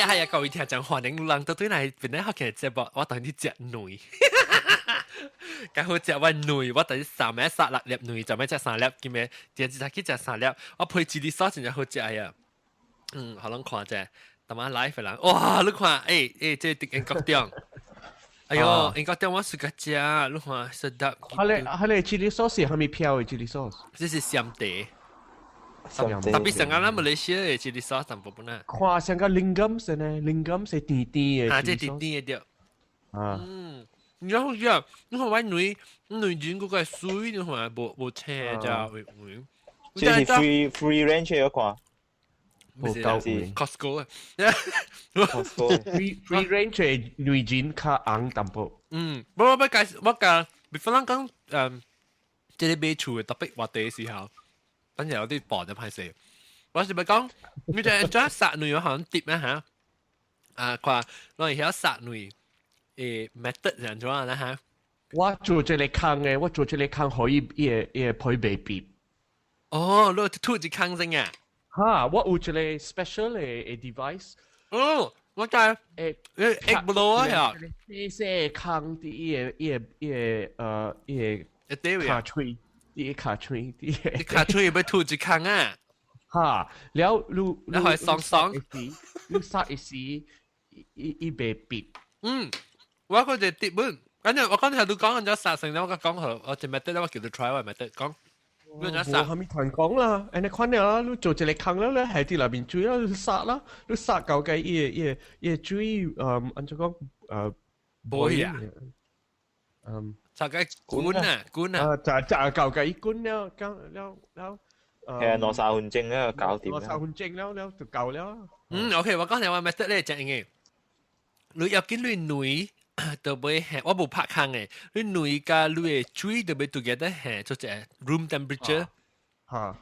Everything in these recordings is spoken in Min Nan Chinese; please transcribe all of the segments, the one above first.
啊係啊，各位聽眾歡迎人到對來邊咧學嘅節目，我等你食卵。較好食我卵，我等三暝殺六粒卵，就欲食三粒，今日今日去食三粒，我配 chili sauce 真正好食啊！嗯，予人看者，逐晚 live 的人，哇！你看，欸欸，這個英國中，哎喲，英國中我 suka 食，你看，sedap。彼個 chili sauce 是啥物票的 chili sauce？這是鹹茶，特別上啱咱馬來西亞的 chili sauce 淡薄本啊。看像個 lingam 是呢，lingam 是甜甜的。啊，這甜甜的對。啊。嗯，你好食，你看我卵，卵仁嗰個水，你看無無青咋會會。這是 free range 嗰款。無夠是 Costco 啊，Costco free range 的卵仁較紅淡薄。嗯，我我介紹我講，before 咱講這個買厝的特別話題的時候，等陣有啲播就歹勢。我是欲講，你就怎殺卵可能碟啊嚇？啊，看我會曉殺卵method 是按怎啦嚇？我做這個空的，我做這個空，予伊伊個皮袂爿。哦，你吐一空先啊？哈，我有一個 special 的 device。哦，我知。欸，egg blow 啊呀。細細空佇伊個跤喙，伊個跤喙，佇個。跤喙欲吐一空啊？哈，了你你可以爽爽。你殺一時，伊袂爿。嗯，我嗰隻碟本，跟住我剛才都講緊咗殺成，我講好，我隻 method 我叫佢 try 我 method 講。無蝦米談講啦，按呢款了，你做一個空了咧，係佇內面水啦，你殺啦，你殺到個伊個水，按怎講，無啊，殺個滾啊滾啊，啊，就就到個伊滾了，咁了了，係啊，兩三分鐘咧搞掂。兩三分鐘了了就夠了。嗯，OK，我剛才我 method 咧正嘅，你要見你卵都欲係，我無拍空嘅，你卵佮你的水都欲 together 係做隻 room temperature。嚇。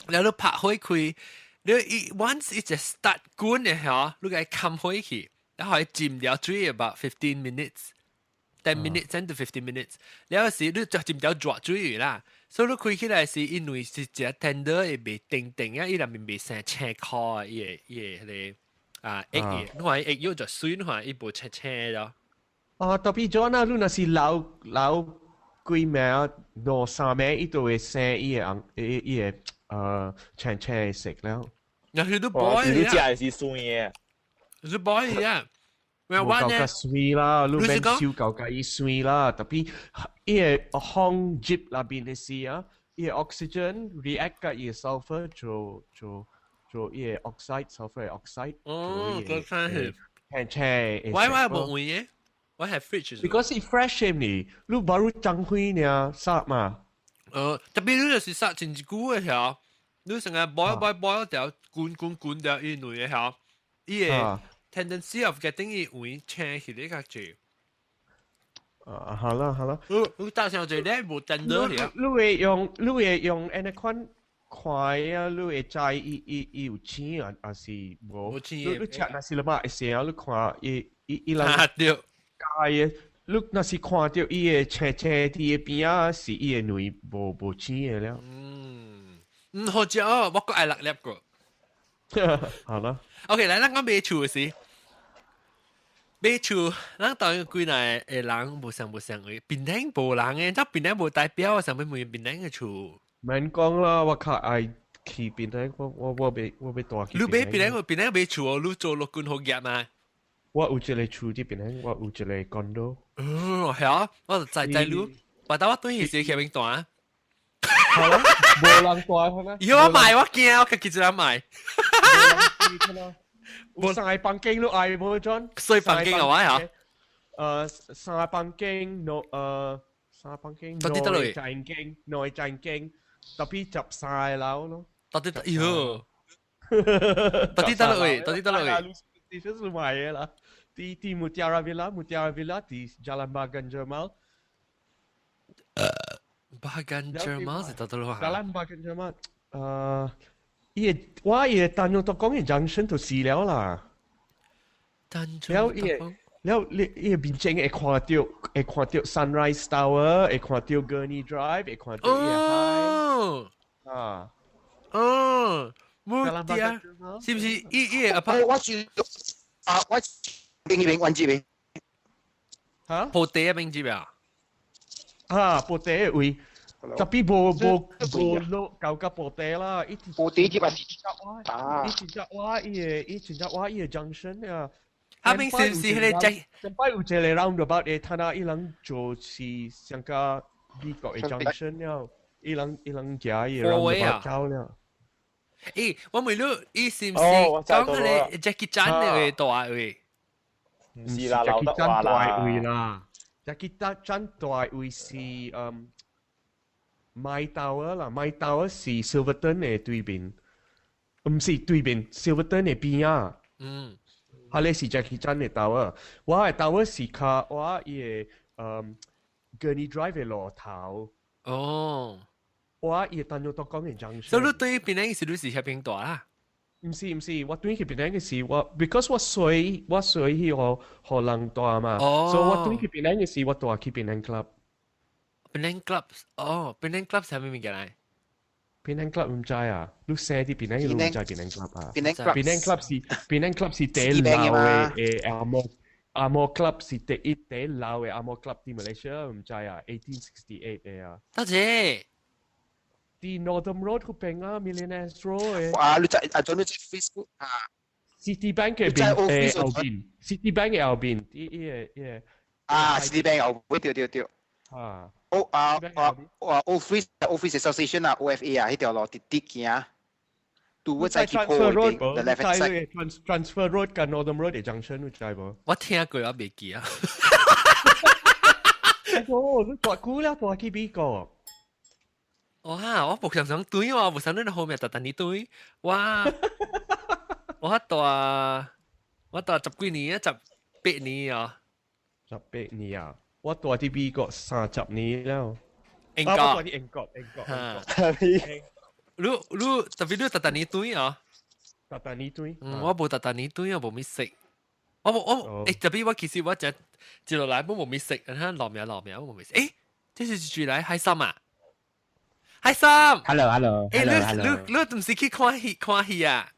然後你拍開開，你一 once 一隻 start 滾嘅嚇，你共冚開去，然後浸掉水 about 15 minutes，10 minutes 10 to 15 minutes，了時你就浸掉熱水啦，所以你開起來時，因為是一 tender 會袂定定啊，伊內面袂生青殼啊，伊個伊個彼個啊egg 嘅，你看 egg yolk 就水，你看伊無青青咯。啊，特別咗啊，你若是留留幾暝兩三暝，伊就會生伊個紅伊伊個青青的色了。若是你 boil 你食的是酸的。你 boil 啊？無夠較酸啦，你免燒夠較伊酸啦，特別伊個風入內邊的時啊，伊個 oxygen react 佮伊個 sulfur 做做做伊個 oxide，sulfur oxide。哦，個看係。青青。我我無位嘅，我係 fridge。 Because 伊 fresh 呢，你 baru 裝開呢，殺嘛。特別你就是殺真一久的時，你成日 boil boil boil 掉，滾滾滾掉伊卵的時，伊個 tendency of getting 伊黃青起來較濟。啊，好啦好啦。你你打上濟咧無等到你你會用你會用按呢款看啊？你會知伊伊伊有青啊，還是無？無青。你你食若是了嘛？會生啊？你看伊伊伊人對。加的，你若是看著伊的青青佇个邊仔，是伊的卵無無青的了。嗯，嗯，好食哦，我閣愛六粒個。好啦。 OK，來，咱講買厝的時。買厝，咱當然幾若個人無相無相位，檳城無人的，這檳城無代表，啥物問檳城的厝。免講啦，我較愛去檳城，我我我欲我欲蹛去。你買檳城，檳城買厝哦，你做陸軍好業嗎？我有一個厝佇檳城，我有一個 condo。哦，係啊，我就知知你，我等我轉去時去邊蹛。好啦，無人蹛可能。以後我買，我驚，我家己一人買。有三個房間你愛無 John？四房間嘅話嚇？三房間，no 三房間，到底佗落？兩間，兩間，特別十三個樓咯。到底得？喲，到底佗落位？到底佗落位？這是買的啦。佇佇 Mutiara Villa，Mutiara Villa 佇 Jalan Bagan Jermal。 Bagan Jermal 是佗佗落？ Jalan Bagan Jermal，伊個我伊個丹絨都講嘅 junction 就死了啦。丹了伊個了你伊個面前會看到 Sunrise Tower，會看到 Gurney Drive，會看到伊個哦啊哦，木地啊，是毋是伊伊個我是我邊邊彎這邊。嚇？鋪地一邊這邊啊？啊，布袋位。Tapi 無無無落到甲布袋啦，伊布袋這邊是啊，伊真正我伊個伊真正我伊個 junction 啊。下邊是唔是彼個前擺有一個 roundabout 的，睇下伊人做是上個美國的 junction 了，伊人伊人食伊個 roundabout 走了。咦，我問你，伊是唔是講彼個 Jackie Chan 的大位？唔是啦，劉德華大位啦，Jackie Chan 大位是嗯。MyTower 啦，MyTower 是 Silverton 的對面，毋是對面，Silverton 的邊仔。彼个是 Jackie Chan 的 tower，我的 tower 是較我伊个嗯 Gurney Drive 的路頭。我伊個 Tanjung Tokong 的 junction。所以你對檳城是你是遐邊蹛啦？毋是毋是，我轉去檳城的時，我 because 我隨我隨去予予人蹛嘛，所以我轉去檳城的時，我蹛去 Penang Club。 Penang Club，哦，Penang Club 係咩物件來？ Penang Club 毋知啊，你生佇檳城，你毋知 Penang Club 啊？Penang Club Penang Club 是 Penang Club 是第一老的的紅毛紅毛 club 是第一第一老的紅毛 club 佇馬來西亞毋知啊，1868的啊。多謝。佇 Northern Road 嗰邊啊，Millionaires Row 的。哇！你在啊，做你在 Facebook 啊？Citibank 嘅邊誒後邊，Citibank 嘅後邊，伊伊個伊個。啊，Citibank 後邊對對對。啊。 O 啊啊啊 Office Office Association 啊，OFA 啊，彼條路直直行，拄我再去破邊，the left hand side。 Transfer Road 佮 Northern Road 的 junction 你知無？我聽過，我袂記啊。哦，你蹛久了，蹛去美國。哇！我無想想對喎，無想你後面特等你對。我我蹛我蹛十幾年啊，18年啊。18年啊！我蹛佇美國30年了。英國。我蹛佇英國，英國。你你特別你逐逐年對啊？逐逐年對。嗯，我無逐逐年對啊，無咪識。我無我誒，特別我其實我只接落來我無咪識，然後老名老名我無咪識。誒，這是住來海參啊？海參。 Hello，hello。誒，你你你毋是去看戲看戲啊？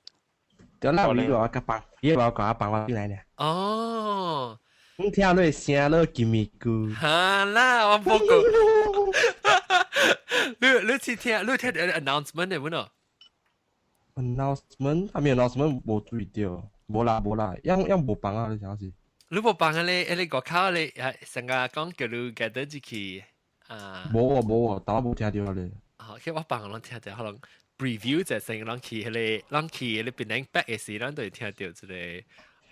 對啦，你話我幫，伊話我講幫我進來咧。哦。你聽你聲都金咪咕。哈啦，我報告。你你去聽，你聽 announcement 的冇喏？announcement，係咪 announcement 無注意到？無啦無啦，樣樣無幫啊！你想是？你無幫啊？你你外口你成個講叫你 gather 入去啊？無啊無啊，但我無聽到咧。哦，其實我幫攏聽到，可能 preview 就成個攏去彼个，攏去彼個 Penang back 的時，咱都會聽到這個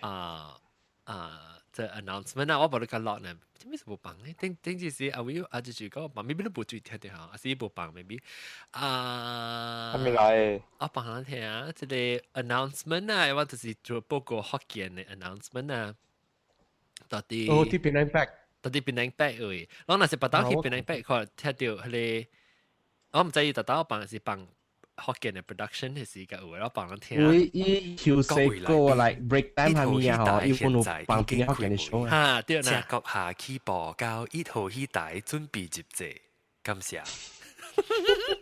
啊啊。這 announcement 啊，我無你較落呢，這咩是無幫呢？頂頂時阿威阿就住講幫，maybe 你無注意聽到嚇，還是無幫 maybe 啊？係咪來？我幫人聽啊，這個 announcement 啊，我就是做報告福建的 announcement 啊，到底哦，佇 Penang back，到底 Penang back 位，我若是別當去 Penang back，看聽到彼個，我毋知伊特當幫是幫福建的 production 的時間有，我幫人聽。伊伊休息過 like break time 係咪啊？嗬，伊本有幫邊福建的 show 哈，對啦。請閣下起步到1號戲台準備入座，感謝。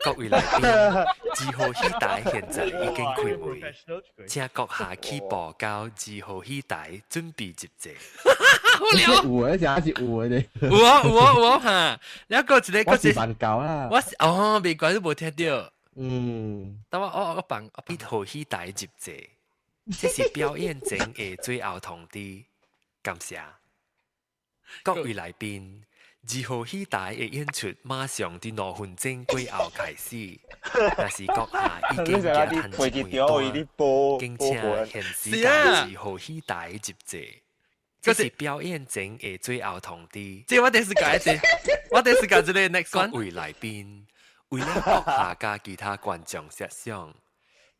各位來賓，2號戲台現在已經開門，請閣下起步到2號戲台準備入座。好了，有啊，這是有的。有啊有啊有啊哈！你個一個，我是辦教啦。我是哦，未怪你無聽到。等我我我放1號戲台入座，這是表演前的最後通知。感謝各位來賓。2號戲台的演出馬上佇5分鐘過後開始，若是閣下已經行趁一位單，敬請現時到二號戲台入座。這是表演前的最後通知。這我電視改這，我電視改這個 next one。各位來賓，為了閣下佮其他觀眾設想，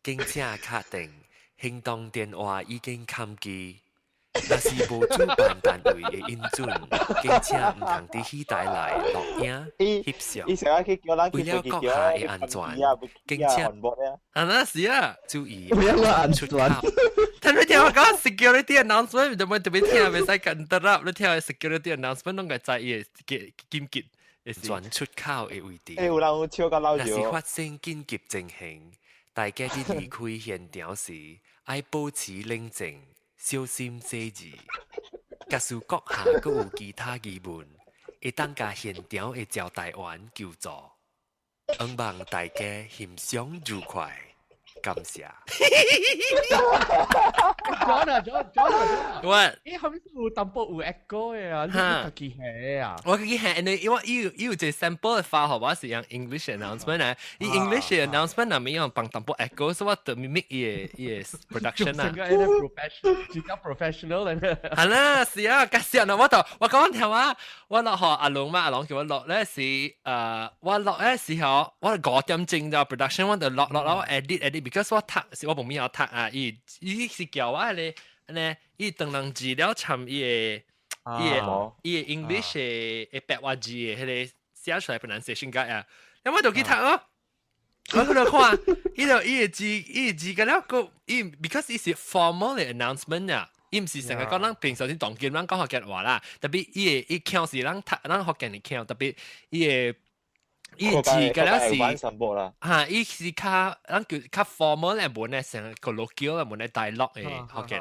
敬請確定行動電話已經關機。若是無主辦單位的允准，敬請毋通佇戲台內錄影、翕相。為了閣下的安全，敬請啊，那是啊，注意為了安全。聽你聽我講 security announcement，就冇特別聽，袂使 interrupt。你聽 security announcement，攏會知伊的緊急轉出口的位置。欸，有人有笑甲老若是發生緊急情形，大家佇離開現場時，愛保持冷靜。小心細緻。假使閣下閣有其他疑問，會當共現場的招待員求助。希望大家欣賞愉快，感謝。 John 啊，John John 啊。 What？咦，係咪有淡薄有 echo 嘅啊？你家己係啊？我家己係，因為伊有一個 sample 嘅發予我是用 English announcement 啊，伊 English announcement 入面用放淡薄 echo，所以我就 mimic 伊的 production 啊。成個 professional，比較 professional 咧。係啦，是啊，假設啊，我就我講聽話，我落予阿龍嘛，阿龍叫我落咧是我落咧時候，我5點鐘就 production，我就落落落 edit edit，because 我讀是我無物曉讀啊，伊是叫我咧，呢，伊當人字了參伊的 English 的白話字的彼个寫出來 pronunciation 解啊，咁我就去讀咯。我去度看，伊就伊的字，伊的字個了個，伊 because 伊是 formal 的 announcement 啊，伊毋是成日講咱平常時當今咱講福建話啦，特別伊的伊腔是咱讀咱福建的腔，特別伊的字個了是，嚇，伊是較咱叫較 formal 的文咧，成個 colloquial 的文咧 dialogue 的福建，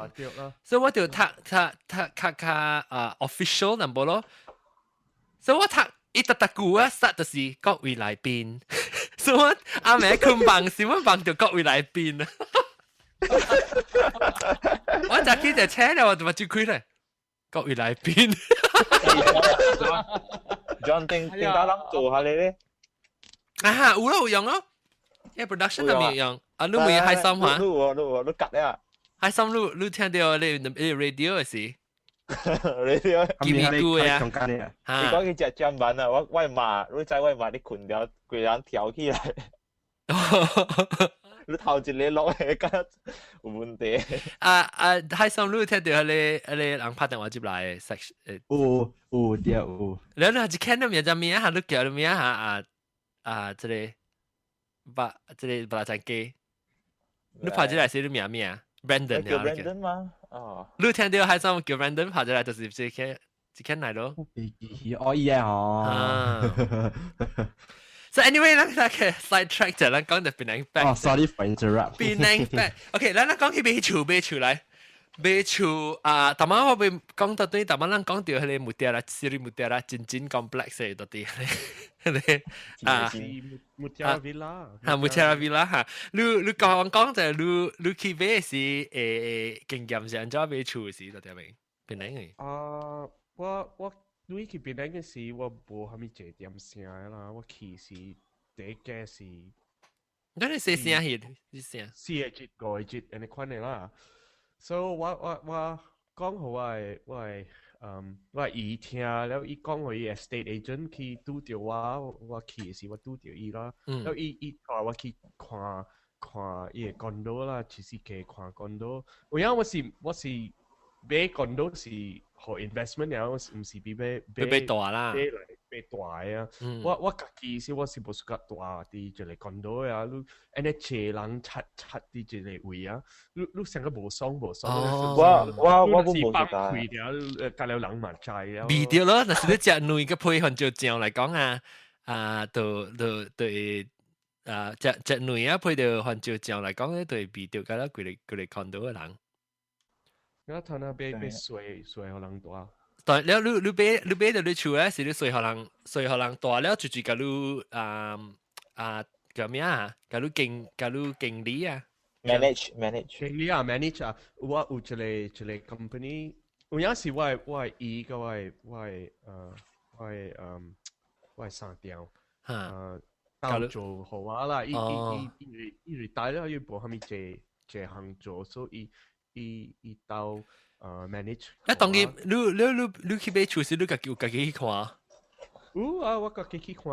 所以我就讀讀讀較較啊 official 淡薄咯，所以我讀伊逐逐句啊，實就是各位來賓。所以我阿暝睏夢時，我夢著各位來賓啊！我就去就車了，我就目睭開咧，各位來賓。 John 定定打人做下你咧？啊，有咯有用咯，因為 production 入面用，啊，你會開心嚇？你有你有你夾咧啊？開心你你聽到你 radio 的時，radio 記咪句啊？你講佢食砧板啊，我罵，你知我罵你睏了，規人跳起來。你頭一个落來，敢有問題？啊啊！開心你聽到彼个人拍電話入來 section 有有對有。你你一聽到名隻名嚇，你叫你名嚇啊啊！這个把這个把咱機，你拍進來是你名咩？Brandon 叫 Brandon 嗎？哦。你聽到開心叫 Brandon 拍進來，就是這個這個來咯。哦，伊啊哦。 So anyway，咱咱個 side track 就咱講到檳城 back。哦，sorry for interrupt。檳城 back。OK，咱咱講起買厝買厝來，買厝啊，逐擺我被講到對，逐擺咱講到彼個 Mutiara， Sri Mutiara 真真 complex 的到底，彼个啊 Mutiara Villa。嚇 Mutiara Villa 嚇，你講講就你你去買時經驗是按怎買厝時到底未？檳城的。啊，我。你去檳城的時，我無啥物坐點聲啦，我去是第一個是。你係四聲去？你聲？四個節、五個節，按呢款的啦。所以我講予我的姨聽了，伊講予伊 estate agent 去拄著我，我去的時我拄著伊啦。了伊帶我去看看伊的 condo 啦，其實去看 condo。有影我是買 condo 是 for investment 了，毋是比買買大啦，買來買大的啊。我家己是我是無 suka 住佇一个 condo 啊，你按呢濟人插插佇一个位啊，你成個無爽無爽。我無放開了，隔了人嘛知了。味著咯，若是你食卵個配番椒醬來講啊，啊，就對啊，食食卵啊配著番椒醬來講咧，就會味著敢若規个規个 condo 的人。我睇那買買稅稅予人住。但了你買著你厝咧，是你稅予人稅予人住了，就就共你啊啊叫咩啊？共你經理啊？manage manage 經理啊，manage 啊，我有一個 company，有影是我的姨佮我的三弟，鬥做予我啦，伊伊伊伊retire 了，伊無啥物這這項做，所以伊鬥manage。啊，當佢你去買厝時，你家己有家己去看？有啊，我家己去看，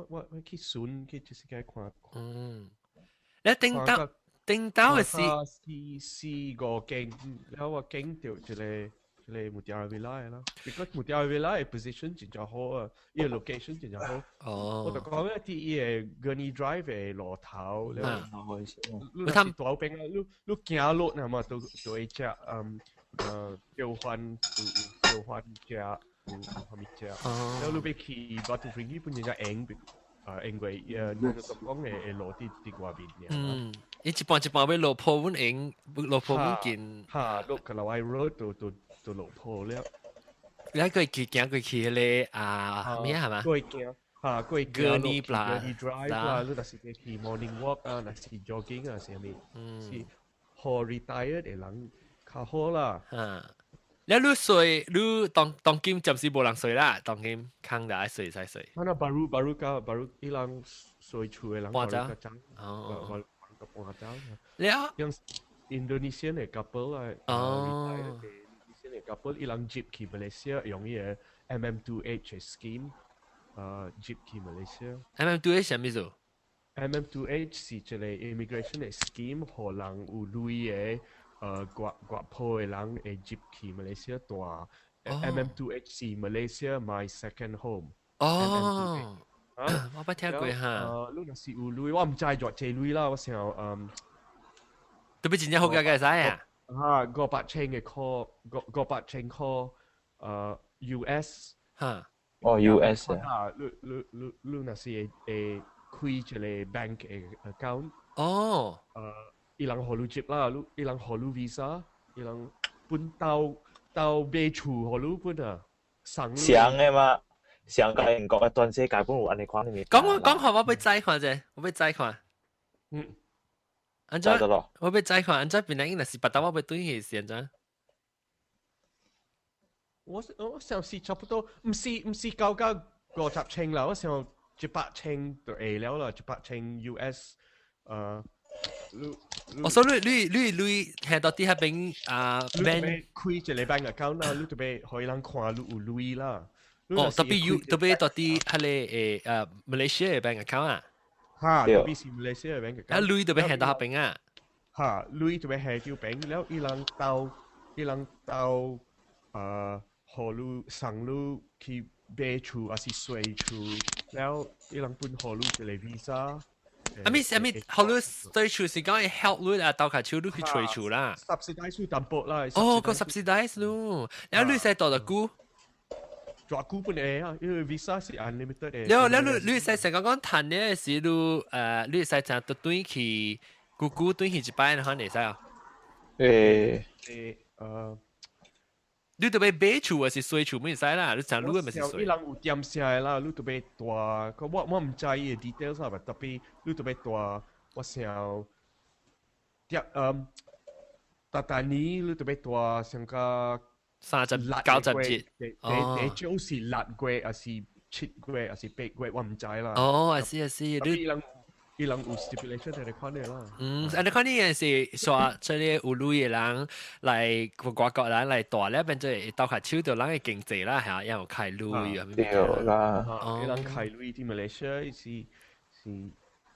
我去巡去就是該看。嗯，你頂到頂到的是四四五間，然後我見著一個 Mutiara Villa 啦，because Mutiara Villa 的 position 真正好啊，伊个 location 真正好。我就講咧，佇伊个 Gurney Drive 的路頭，了，你若是大邊啊，你行路那麼都會食交換有交換食有啥物食，了你欲去 Batu Ferringhi 本身才用啊，因為你講的路佇佇外面爾。伊一半一半欲落坡阮用落坡阮近。哈，落 Kelawai Road 就就就落坡了。你過去行過去彼个啊咩係嘛？過行哈，過行 Gurney Gurney Drive 啦，你若是去 morning walk 啊，若是 jogging 啊，啥物，是予 retired 的人較好啦。嗯，你你稅你當當今暫時無人稅啦，當今空就愛稅使稅。啊，那 baru baru 甲 baru 伊人稅厝的人搬走 baru 較早，哦， baru 搬走。了，用 Indonesian 的 couple 啊，哦，Indonesian 的 couple 伊人接去 Malaysia 用伊个 MM2H 的 scheme，接去 Malaysia。 MM2H 啥物做？ MM2H 是一個 immigration 的 scheme，予人有鐳的，外外坡的人會入去馬來西亞住。MM2H 是 Malaysia my second home。哦，啊，我捌聽過哈。你若是有鐳，我毋知偌濟鐳啦，我想特別真正好價嘅使啊！啊，500千嘅箍，五五百千箍，US。哈。哦，US 啊。啊，你你你你若是會會開一個 bank 的 account。哦。伊人予你接啦，你伊人予你 visa，伊人本兜兜買厝予你本啊，送你。上的嘛，上個英國嘅全世界本有按呢款的物件。講我講看，我欲知看者，我欲知看。按怎？我欲知看，按怎變來應該是別兜我欲轉去是按怎？我我想是差不多，毋是毋是交到50千啦，我想100千就會了啦，100千 US，我所以你你你係到底彼邊啊？你開一個 bank account 啦，你就欲予人看你有鐳啦。哦，特別有特別到底彼個馬來西亞 bank account 啊？哈，特別是馬來西亞 bank account。啊，鐳特別係到彼邊啊？哈，鐳特別係叫邊了，伊人兜伊人兜予你送你去買厝，還是稅厝，了伊人本予你一個 visa。啊咪啊咪，予你對厝是講會 help 你啊，兜下手你去揣厝啦。 subsidize 淡薄啦。哦，個 subsidize 咯，然後你使住偌久？住久本會啊，因為 visa 是 unlimited 的。了了，你你使成講講趁的時，你你使成轉去久久轉去一擺，可能會使啊？誒。你特別買厝還是稅厝，會使啦？你成你咪是稅。伊人有點寫的啦，你特別大，我我毋知伊的 details 啦，特別你特別大，我想，點逐逐年你特別大，上個 39日。第第少是6個月，還是7個月，還是8個月，我毋知啦。哦，係是係，你人伊人有 stipulation 喺你看的啦。嗯，啊，你看你係是說，這個有鐳的人來外國人來住咧，變做會鬥較手到人的經濟啦，嚇，也有開鐳啊。對啦。伊人開鐳佇馬來西亞是是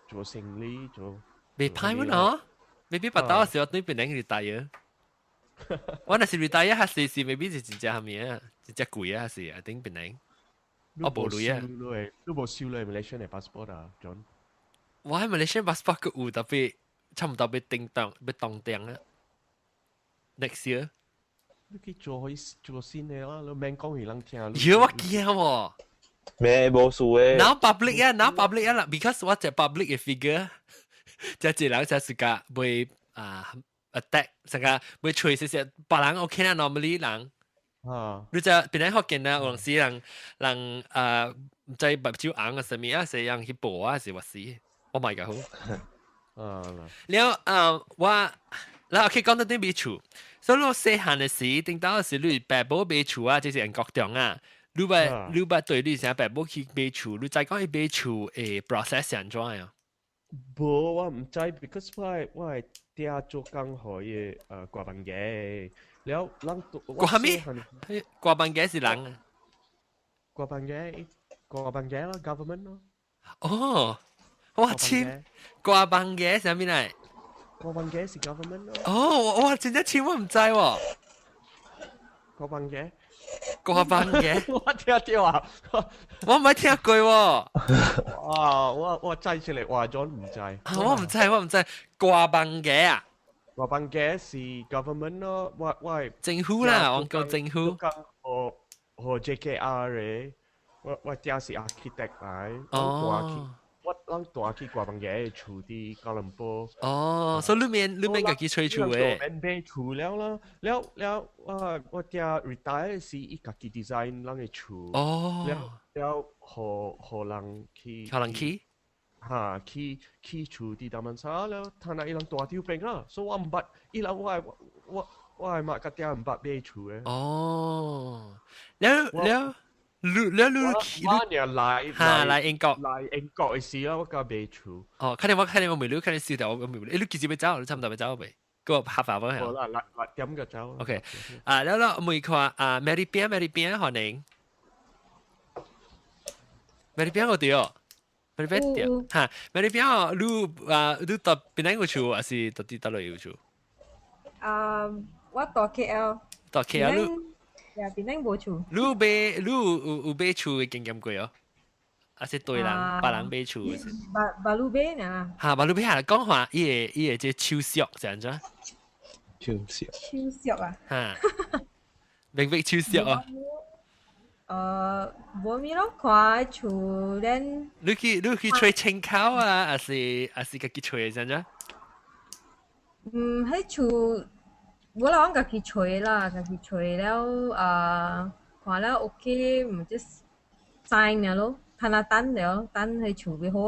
做生意做。袂歹阮吼，maybe 別兜時候對邊人 retire。我若是 retire，還是是 maybe 是真正啥物啊？真正貴啊，還是 I think 邊人。我無鐳啊。你無收你馬來西亞的 passport 啊，John？我喺馬來西亞 passport 閣有，特別差唔多欲叮當欲當定啊。Next year。你去做去做先的啦，你免講予人聽。妖我驚喎。咩無事的。 Now public 啊，now public 啊啦，because 我隻 public 嘅 figure，這一人才是個袂啊 attack，成個袂吹些些，別人 OK 啦，normally 人。啊。你知邊個福建啊？有陣時人人啊，毋知目睭紅啊，啥物啊，是人去報啊，是話死。我咪個好。啊。了啊，我，然後 OK 講到啲買厝，所以我細漢的時，頂到時你爸母買厝啊，就是英國中啊，你捌你捌對你啥爸母去買厝，你知講伊買厝的 process 是按怎樣？無，我毋知，because 我我的爹做工予伊個掛房嘅，了人掛啥物？掛房嘅是人啊？掛房嘅，掛房嘅啦，government 咯。哦，我簽掛房嘅是啥物來？掛房嘅是 government 咯。哦，我真正簽我毋知喎。掛房嘅。掛房嘅。我聽到啊！我毋捌聽過喎。哇！我我知出嚟，話咗毋知。我毋知，我毋知掛房嘅啊。掛房嘅是 government 咯，我我政府啦，我講政府。予予 JKR 嘅，我我爹是 architect 來，哦。我人蹛去掛房嘅厝佇吉隆坡。哦，所以你免家己揣厝嘅。免買厝了啦，了了我我囝 retire 時，伊家己 design 人嘅厝。了了，予予人去。予人去。哈，起起厝佇達曼沙了，他那伊人蹛佇邊啦，所以我毋捌，伊人我我我係嘛，佮囝毋捌買厝嘅。哦，了了。你你你我你來哈來英國來英國嘅時啊，我佮買厝。哦，看你我看你我未你看你燒掉我未你幾時欲走？你差唔多欲走未？個合法無？好啦，6點就走。 OK，啊，了了，問看啊，Mary 邊 Mary 邊可能，Mary 邊我對哦，Mary 邊對，哈，Mary 邊哦，你啊，你蹛檳城有厝，還是蹛佇佗落有厝？啊，我蹛 KL。蹛 KL 你？呀，檳城無厝。你買你有有買厝嘅經驗過哦？還是對人別人買厝嘅？捌捌你買呢？哈，捌你買下講話，伊個伊個這手續是按怎？手續。手續啊？哈，明白手續啊？無咪咯，看厝咱。你去揣參考啊，還是家己揣是按怎？嗯，彼厝。無啦，我家己揣啦，家己揣了啊，看了 OK，毋 just sign 了咯，睇下等了，等彼厝欲好。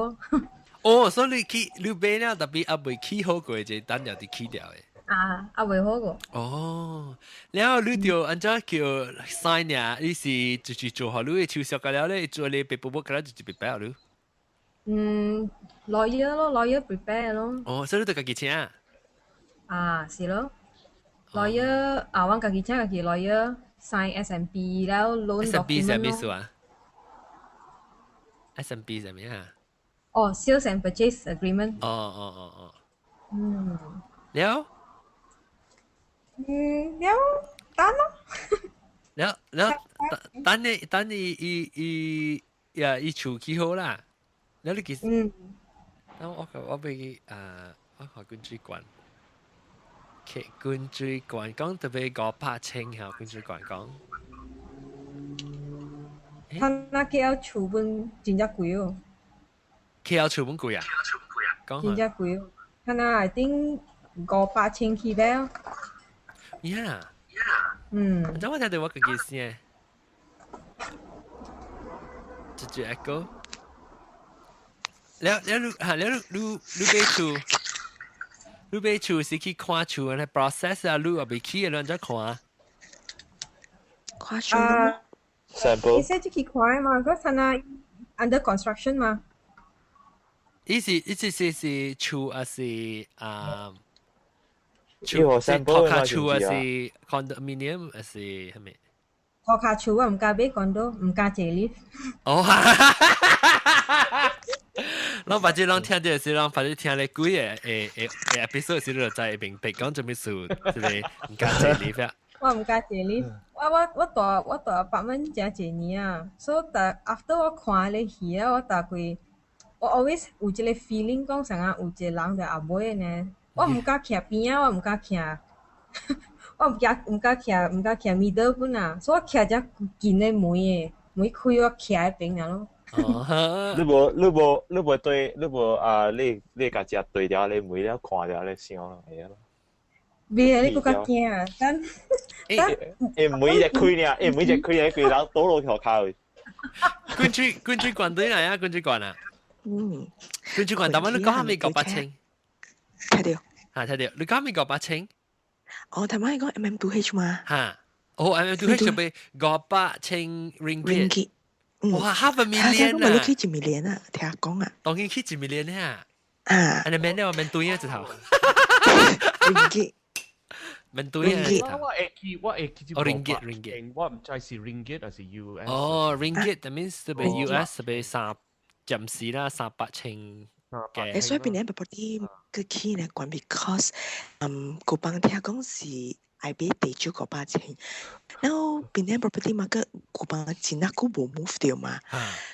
哦，所以你去你買了，特別猶未起好過，就等了就起掉的。啊，猶未好過。哦，然後你就按怎叫 sign 呀？你是就是做好你的手續了咧，做你 paperwork 了就 prepare 了。嗯，lawyer 咯，lawyer prepare 咯。哦，所以你就家己請。啊，是咯。lawyer 啊，我家己請家己 lawyer sign S&P 了 loan S&P 是咩 document 意思啊？S&P 是咩啊？哦，sales and purchase agreement。哦哦哦哦。了。嗯，了，等咯。了了，等你等你伊伊呀伊厝起好啦。了你其實，等我我欲啊，我看滾水管。其滾水管講特別500千嚇，滾水管講。他那 KL 厝本真正貴哦。 KL 厝本貴啊？講真正貴哦。他那 I think 500千起碼。 Yeah。嗯。咁我聽到我個意思呢？直接 echo。了了你嚇了你你買厝，你買厝是去看厝的 process 啊，你猶未起的，你按怎看？看厝啊。 Sample。伊說就去看嘛，佢睇那 under construction 嘛。伊是伊是是是厝還是啊？厝是塗跤厝還是 condominium 還是啥物？塗跤厝我毋敢買 condo，毋敢坐 lift。哦，咱把這攏聽到時，攏反正聽咧幾個誒誒誒 episode 時，你就知明白講做咩事，這個毋敢坐 lift 啊。我毋敢坐 lift，我我我蹛apartment 誠濟年啊，所以逐 after 我看咧戲啊，我逐過我 always 有這個 feeling 講啥啊，有一個人佇後尾呢，我毋敢徛邊仔，我毋敢徛，我毋敢徛，毋敢徛 middle 本啊，所以我徛遮近的門的，門開我徛彼邊爾咯。你無你無你無對，你無啊！你家只對著你門了看著你想咯，會咯。袂啊，你閣較驚啊！等等，欸，門一開爾，欸，門一開爾，規人倒落塗跤去。滾水滾水罐對來啊，滾水罐啊。滾水罐，但係你講下咪500千？聽到。嚇，聽到。你講咪500千？哦，頭先講 MM2H 嘛。嚇，哦，MM2H 就俾500千 ringgit。哇，half a million 啊！你起一 million 啊，聽講啊。當然起一 million 啊。啊。啊，你免了，免對啊，一頭。 ringgit。免對啊，一頭。我會記，我會記。哦，ringgit ringgit。我毋知是 ringgit 還是 US。哦，ringgit，that means 特別 US 特別三暫時啦，300千嘅。誒，所以變年 property 個起呢貴，because 古幫聽講是愛買地主500千，然後變年 property 嘛個古幫真啊久無 move 掉嘛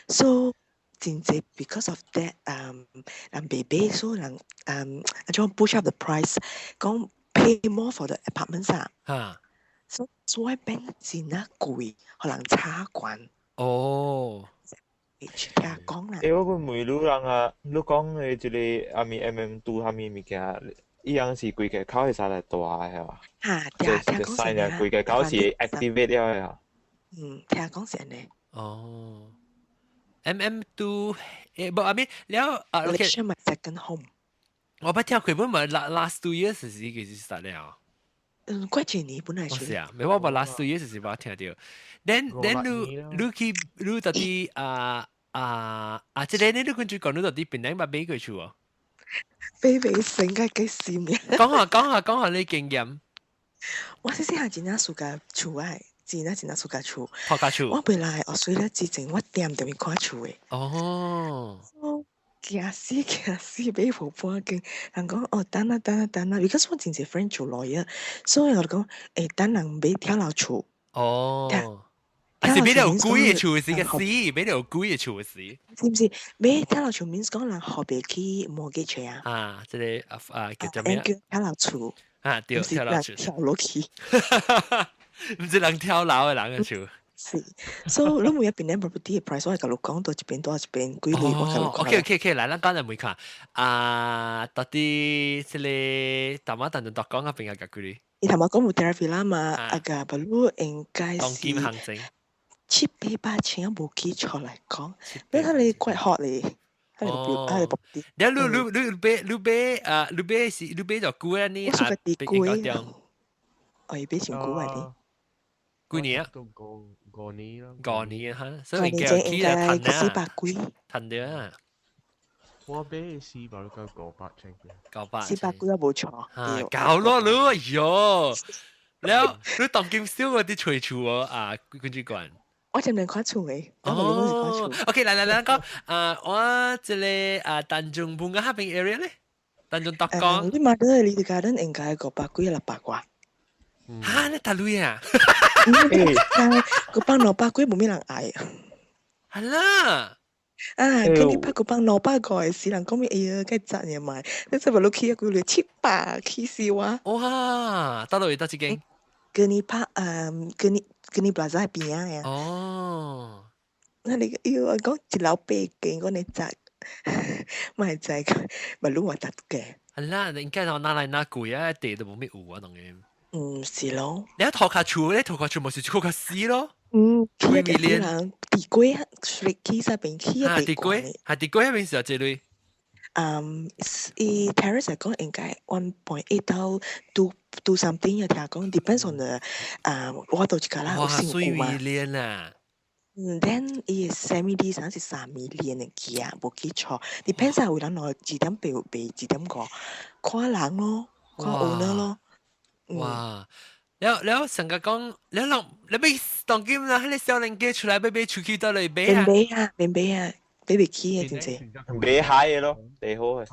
，so 真濟 because of that 人買買所以人啊種 push up the price，講 pay more for the apartments 啊，所以變真啊貴，予人炒懸。哦。聽講啦。欸，我個問你人啊，你講的這个阿咪 MM2 啥物物件，伊樣是規个口會使來大的係嘛？嚇，聽聽講是啊，規个口是 activate 了的啊。嗯，聽講是按呢。哦，MM2 欸，無阿咪了啊，OK。Malaysia my second home。我捌聽過，本嘛 last 2 years 時其實實了。嗯，怪一年本來是。是啊，沒我捌 last 2 years 時捌聽著。Then 你你去你到底啊啊啊！這个你你跟住講，你到底檳城捌買過厝哦？買袂成個計死命。講下講下講下你經驗。我細細漢真正暑假厝愛，真正真正暑假厝。暑假厝。我未來澳大利亞之前，我踮踮去看厝的。哦。驚死驚死，買無半間。人講哦，等啊等啊等啊，because 我真濟 friend 做 lawyer，所以我就講，欸，等人買跳樓厝。哦。是買著貴的厝是個死，買著貴的厝是。是毋是？買跳樓厝 means 講人付袂起 mortgage 啊？啊，這個啊啊叫做咩？叫跳樓厝。啊，對，跳樓厝。跳落去。毋是人跳樓的人的厝。是，所以你每一邊咧 property price，我係共你講到一邊多一邊幾鐳，我共你講。 OK OK OK，來，咱講來問看，啊，到底這个淡仔淡陣大講啊邊個幾鐳？伊頭先講有 Terra 嘛，啊個不如應該是當今行情七八百千，無記錯來講，咩佢你怪學咧？哦，你你你你買你買啊，你買是你買就貴啊？你我是個地貴，哦，伊買上貴啊你。幾年啊？五年啦。五年哈，所以叫起來賺四百幾，賺著啊！我買四百個500千，500。四百幾也無錯。啊，夠咯你，哎喲！了，你當今少嗰啲隨厝哦啊，跟住講。我前面看厝的。哦，OK，來來來，講啊，我這个啊，丹絨本個那邊 area 咧，丹絨大江。你買到你哋 garden 應該500幾600外。哈，你大鐳啊？個幫600幾無咩人愛。係啦。啊，跟你拍個幫600個的時，人講咩？哎呀，該賺嘅買，你這不落去一個月700，氣死我。哇，到落去佗一間？跟你拍，嗯，跟你跟你 plaza 邊仔呀。哦。那你哎喲，我講一樓八間，我你賺，嘛會知，嘛攏話得嘅。係啦，應該我拿來拿貴啊，地都無咩有啊，當然。嗯，是咯。你喺塗跤厝咧，塗跤厝咪是塗跤死咯。嗯，起個人地瓜，起啥邊起啊地瓜，係地瓜嗰邊是有這類。嗯，伊 terrace 嚟講應該 1.8 到 two something 啊，聽講 depends on the 啊，我到一個啦，哇，水 million 啊！嗯，then 伊 semi D 上是3 million 的機啊，無記錯，depends 啊，有人來2.8賣2.5，看人咯，看 owner 咯。哇！了了成個講，了人你欲當今啦，彼个少年家出來欲買厝去佗落買啊？免買啊，免買啊，買袂起的真濟。買海的咯，地好的。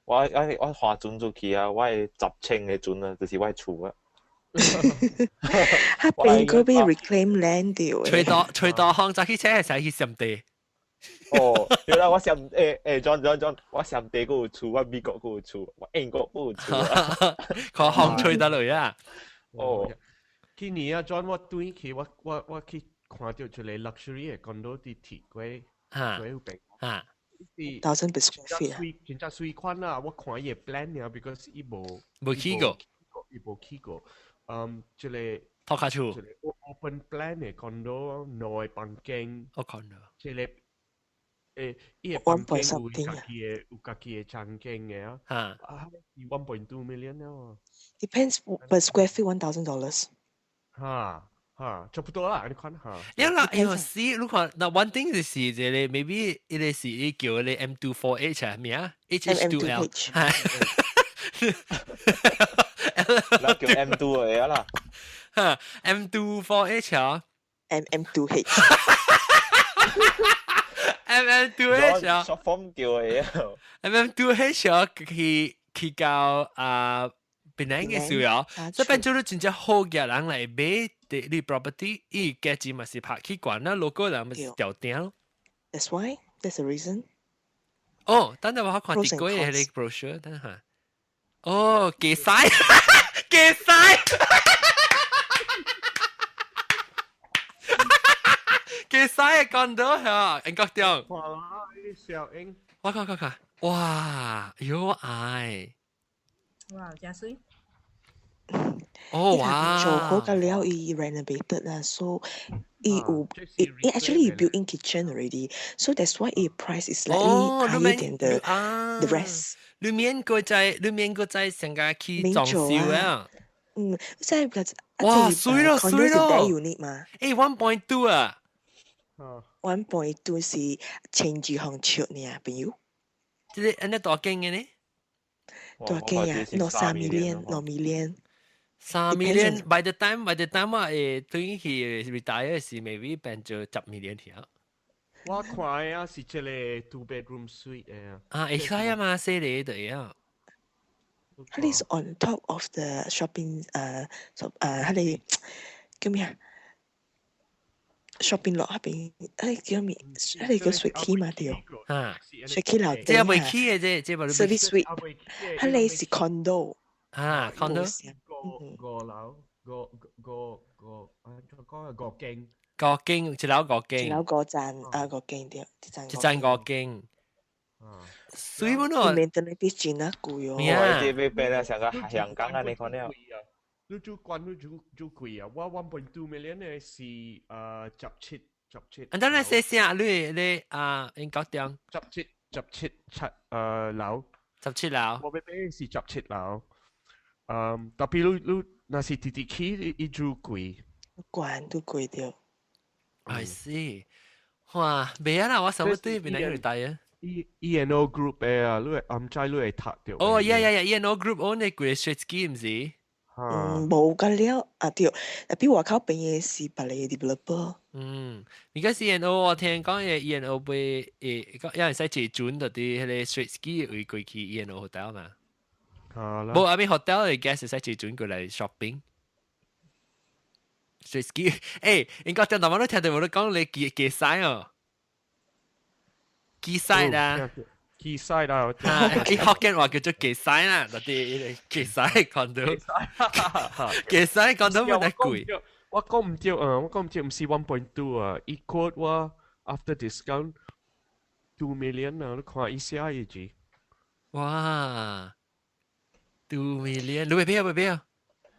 我我我划船出去啊，我係10千的船啊，就是我的厝啊。佢邊個被 reclaim land 掉？吹到吹到行早去車係使去上地。哦，對啦，我上欸欸，John John John，我上地閣有厝，我美國閣有厝，我英國閣有厝。看風吹得落啊！哦，去年啊，John，我轉去，我我我去看著一個 luxury 的 condo 佇鐵果，果有邊。哈。 Thousand per square feet 啊！真正水款啦，我看伊的 plan 爾，because 伊無無起過，伊無起過。嗯，這個塗跤厝，這个 open plan 的 condo 兩个房間，我看到，這个欸，伊个房間有家己的有家己的場景的啊，啊，1.2 million 了。 Depends per square feet $1,000。哈哈，差不多啦，你看哈。你啦，哎呦，是，你看，那 one thing 就是這个 maybe 伊个是伊叫个 M24H 啊，咩啊？HH2L。那叫 M2 的啦。哈，M24H 啊。 MM2H。 MM2H 啊。 short form 叫的。 MM2H 啊，去去到啊。檳城的時候，這變做你真正好嘅人來買地你 property，伊價錢嘛是拍起懸啦，local 人嘛是掉定咯。 That's why. That's the reason. 哦，等陣我看啲鬼嘅迄個 brochure，等下。哦，加晒，加晒，加使講到嚇，英國中。哇啦，小英。我看看看，哇，有愛。哇，真媠。哦哇！做好個了，伊 renovated 啦，so 伊有伊 actually built in kitchen already, so that's why 伊 price is slightly higher than the rest。裏面個在成個去裝修啊。嗯，即係哇，媠咯媠咯 unit 嘛。誒，1.2啊。 1.2是1200尺呢，朋友。這個按呢大間嘅呢？大間啊，兩三 million，2 million。 3 million by the time 我會對去 retire 時，maybe 變做10 million 去啊。我看啊是這個 two bedroom suite 嘅。啊，會使啊嘛，細個對啊。佢哋是 on top of the shopping 佢哋叫咩啊？shopping 落下邊，佢叫咩？佢哋叫 Suite 嘛對。啊， Suite 樓這未起嘅啫，這無。 Service suite，佢哋是 condo。啊，condo。五五樓，五五五啊，講係五間。五間，一樓五間。一樓五層啊，五間對，一層。一層五間。水本咯。面對那啲錢啊貴哦。我啲被變啊，成個香港啊，你看了。你做慣你做做貴啊！我 1.2 million 咧是17 17。啊，等你寫聲，你啊，應該點？17 17七樓。 17樓。我欲買是十七樓。嗯，特別你若是直直起，伊就貴。貴都貴掉。 I see。哇，袂啊啦，我想欲對邊個大啊？ E N O Group 嘅啊，你會毋知你會讀到。哦，yeah yeah yeah，E N O Group own 的規個 Straits Quay 毋是？嗯，無個了啊對，特別外口邊嘅是別個 developer。嗯，而家 E N O 我聽講嘅 E N O 買誒，有人使坐船到佇彼個 Straits Quay 位過去 E N O hotel 嘛？無啊，邊 hotel 嘅 guest 使坐船過來 shopping。Straits Quay，誒，應該聽大媽都聽到我都講你幾幾使哦，幾使啦。 Quayside 啦，啊，伊福建話叫做基西啦，嗰啲基西講到，基西講到冇得貴。我講毋對啊，我講毋對，毋是 1.2 啊，伊 quote 我 after discount 2 million 啊，你看伊寫伊字。哇，2 million，你欲買啊？欲買啊？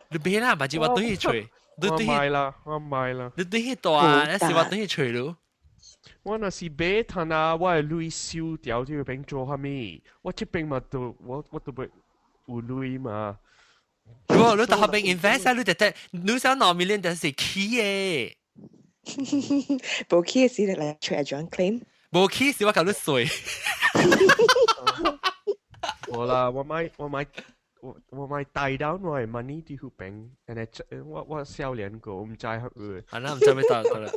你買啦，把這我等去揣。我買啦，我買啦。你等去大，那是我等去揣咯。我若是買攤啊，我的鐳收掉這邊做啥物？我這邊嘛都我都袂有鐳嘛。如果你到後邊 invest 啊，你就得你想2 million 就是起嘅。無起的時來揣張 claim。無起時我共你稅。無啦，我買帶 down 我的 money 佇彼邊，and 我少年個，我毋知佢。啊，那毋知欲到到啦。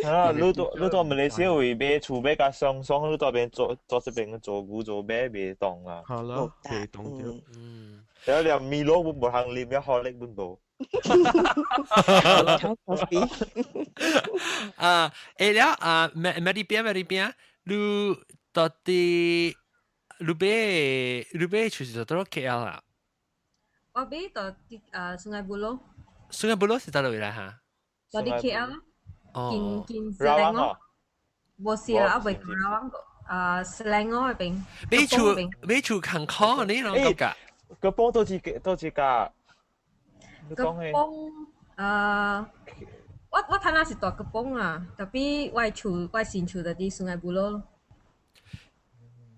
啊，你到馬來西亞位買厝買較爽爽，你到邊做做這邊做牛做馬袂當啊。好啦，袂當著。嗯。了連 Milo 都無通啉，了好力本無。 coffee。啊，誒了啊，咩邊咩邊，你到底你買厝是佗 KL 啊？我買佇 Sungai Buloh。 Sungai Buloh 是佗落來哈？佇 KL。哦。近近 Selangor。無是啦，啊未 Rawang 啊 Selangor 嗰邊。買厝近可你攏感覺？個幫多幾家？ Kepong 啊，我睇那是蹛 Kepong 啊，tapi 我厝我新厝就佇 Sungai Buloh。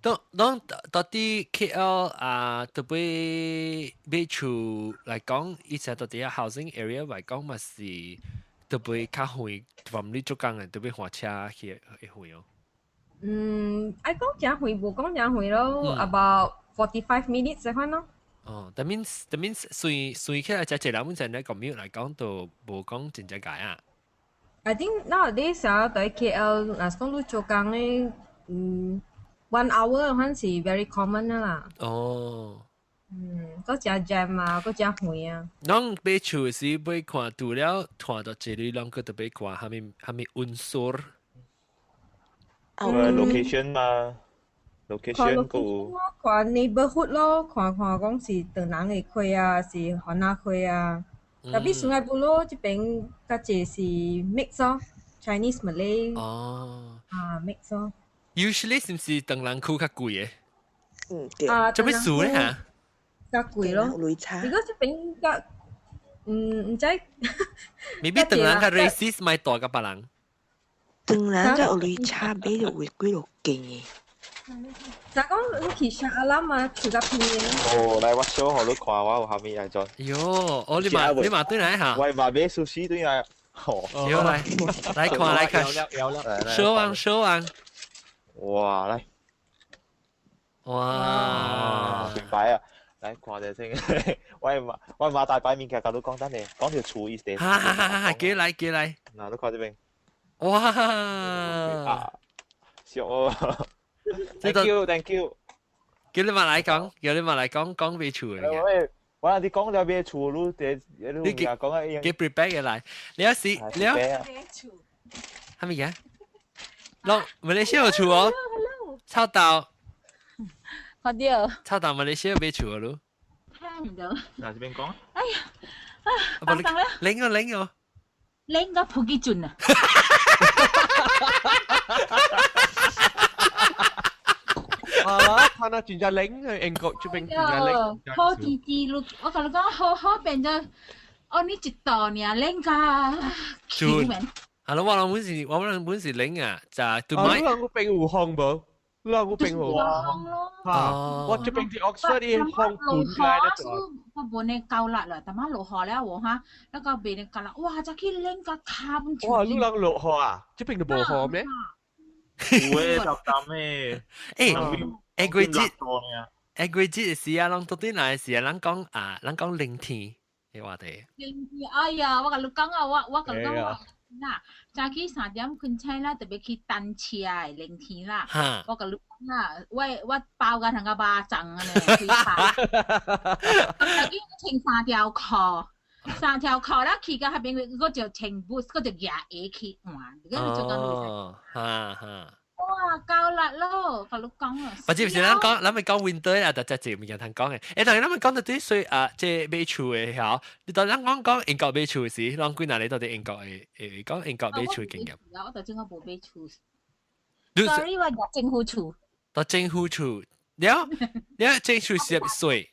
當當到底 KL 啊，特別買厝來講，以前到底 housing area 來講嘛是特別較遠，from 你做工的特別換車去會遠哦。嗯，愛講誠遠，無講誠遠咯，about 45 minutes 這款咯。哦，that means 算起來，這一人本身咧 commute 來講，都無講真正解啊。 I think nowadays 啊，佇 KL，若是講你做工咧，one hour 款是 very common 啦。哦。嗯，閣誠 jam 啊，閣誠遠啊。攏買厝時買看，除了看到這裡，攏閣特別看蝦米蝦米 unsur。 location 嘛，location 個。看 neighborhood 咯，看看講是唐人的區啊，是番仔區啊。Tapi Sungai Buloh 這邊較濟是 mix 咯， Chinese Malay 哦啊 mix 咯。 Usually 是唔是唐人區較貴嘅？嗯，對。啊，做咩事咧嚇？較貴咯。鐳差。如果這邊較嗯唔知。 Maybe 唐人較 racist 咪大過別人。唐人個鐳差買就會幾落勁嘅。就講你去 Shah Alam 啊，厝較便宜。哦，來我 show 予你看，我有啥物來做。喲，哦你嘛你嘛對來嚇。我嘛買壽司對來。喲來來看來看。show 啊 show 啊。哇，來。哇！明白啊！來看者先，我嘛我嘛大擺物件，共你講等下，講條厝意思。哈哈哈！哈，過來過來。嗱，你看這邊。哇！啊，笑哦。Thank you，Thank you。叫你嘛來講，叫你嘛來講講買厝嘅。喂，我你講了買厝，你第你講啊，給 prepare 嘅來，你要是你要係咪嘅？啷，馬來西亞有厝哦，臭豆。看到。臭豆馬來西亞買厝咯。聽唔到。嗱，這邊講。哎呀，啊，發生了。拎哦拎哦。拎個普吉準啊！啊，看啊，真正冷，英國這邊真正冷。好滋滋，我共你講，好好變咗，哦，你一度爾冷甲。準。啊，我人本是，我人本是冷啊，就對咪。你人有冰有風無？你人有冰有風咯。嚇！我這邊佇 Oxford 啲風盤來得多。我本來夠力啦，但係落雨了喎哈，那個變得夠力，哇！就去冷甲卡本。哇！你人落雨啊？這邊都無雨咩？有誒，十三誒。欸，下季節，下季節時啊，攏到底來時啊，咱講啊，咱講冷天嘅話題。冷天，哎呀，我共你講啊，我我共你講我。嗱，早起3點困醒啦，特別去單車的冷天啦。我共你講啦，我我包甲同個肉粽按呢，規包。早起穿三條褲，三條褲啦，去到彼邊，我就穿 boots，我就舉鞋去換。哦，哈哈。哇，夠力咯，共你講啊。或者是咱講，咱咪講 winter 啊，就只隻物件通講嘅。欸，但係咱咪講到啲水啊，即買厝嘅嚇，你當咱講講英國買厝時，咱幾若年到底英國嘅誒講英國買厝經驗。我就正我無買厝。Sorry，我入政府厝。到政府厝，了了政府是稅。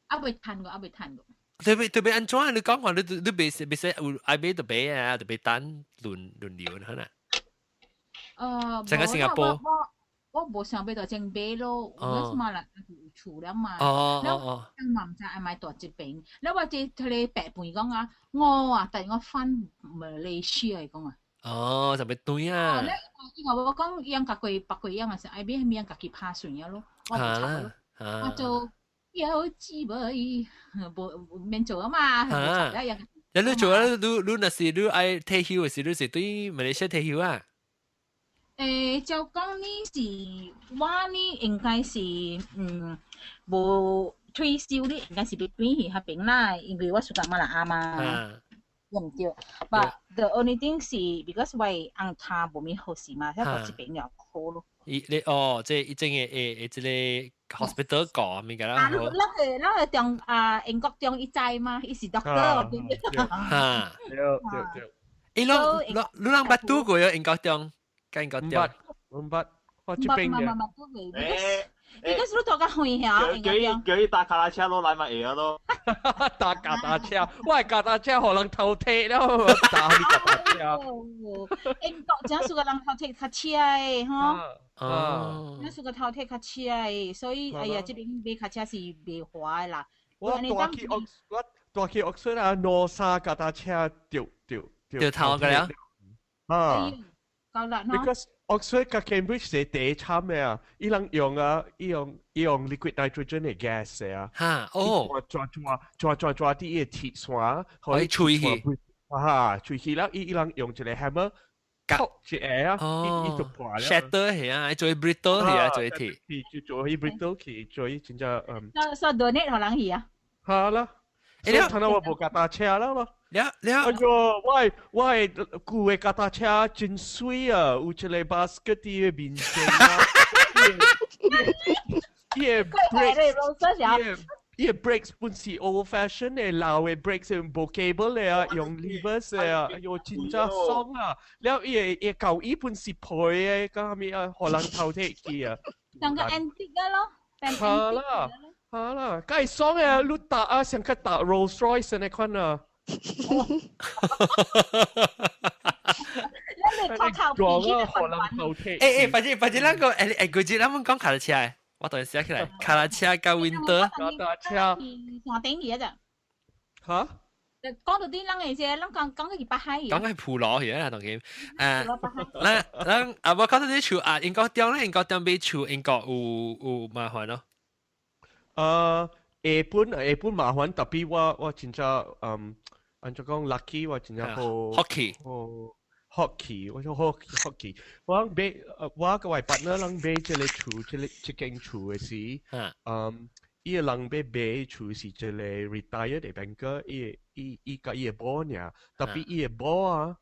啊未趁過，啊未趁過。特別特別按怎？你講話你你袂袂使有愛買就買啊，特別等輪輪流可能。成個新加坡，我我無想欲到前買咯，我什麼啦，有厝了嘛，了我嘛毋知愛買大一邊，了我這彼个白飯講啊，我啊，帶我返馬來西亞講啊。哦，就欲對啊。了伊甲我講，伊樣家己別個樣啊是愛買啥物樣家己拍算了咯，我無插咯，我做有姊妹，無免做啊嘛，無插了樣。你做啊？你你若是你愛退休的時，你是對馬來西亞退休啊？欸，照講呢是，我呢應該是嗯，無退休呢，應該是欲轉去彼邊啦，因為我屬甲馬來亞嘛，對毋對？But the only thing 是，because 我的翁跤無物好勢嘛，所以到這邊了好咯。伊你哦，這伊種的會這個 hospital 過物件啦。啊，咱個咱個中啊英國中醫知嘛，伊是 doctor 對毋對？哈，對對對。伊攏攏你人捌拄過英國中？英國中，毋捌，我這邊嘅。你個是你住較遠遐？叫伊叫伊搭腳踏車落來嘛會啊咯。搭腳踏車，我的腳踏車予人偷提了，搭你腳踏車。英國真屬個人偷提較車的吼。哦。真屬個偷提較車的，所以哎呀，這邊買腳車是袂划的啦。我帶去我帶去 Oxford 啊，兩三腳踏車著著著偷個了。啊。夠啦，Because Oxford 佮 Cambridge 是第慘的啊，伊人用啊，伊用伊用 liquid nitrogen 的 gas 啊，哈哦，抓抓抓抓抓佇伊的鐵線，予伊吹去，啊吹去了，伊伊人用一個 hammer 敲一下啊，伊伊就破了。 shatter 係啊，做 brittle 係啊，做鐵，就做伊 brittle 去，做伊真正嗯。所以 donate 予人去啊。好啦，所以睇到我無腳踏車了咯。了了，哎喲，我的我的舊的腳踏車真媠啊，有一個 basket 佇个面前啊，伊的 brake，伊個 brakes 本是 old fashion 的老的 brakes 用無 cable 的啊，用 levers 的啊，哎喲真正爽啊！了伊個舊椅本是皮的，佮啥物啊，予人偷提去啊。像個 antique 嘅咯，哈啦哈啦，梗係爽啊！你搭啊，像個搭 Rolls Royce 那款啊。你咪靠靠皮啊，予人偷提。欸欸，反正反正咱個欸欸，嗰日咱們講卡車。我當時寫起來，卡車佮 winter。卡車。山頂去啊咋？嚇？講到啲人嘅啫，咱講講去北海。講係普羅去啊，當佢誒，咱咱啊，我講到啲厝啊，英國中咧，英國中買厝，英國有麻煩咯。下本下本麻煩，特別我真正按怎講 lucky，我真正好 hockey。 hockey，我說 hockey，我買我佮我 partner 人買這个厝，這个這間厝的時，伊个人欲買厝是一个 retire 的 banker，伊伊伊佮伊的某爾，特別伊的某啊，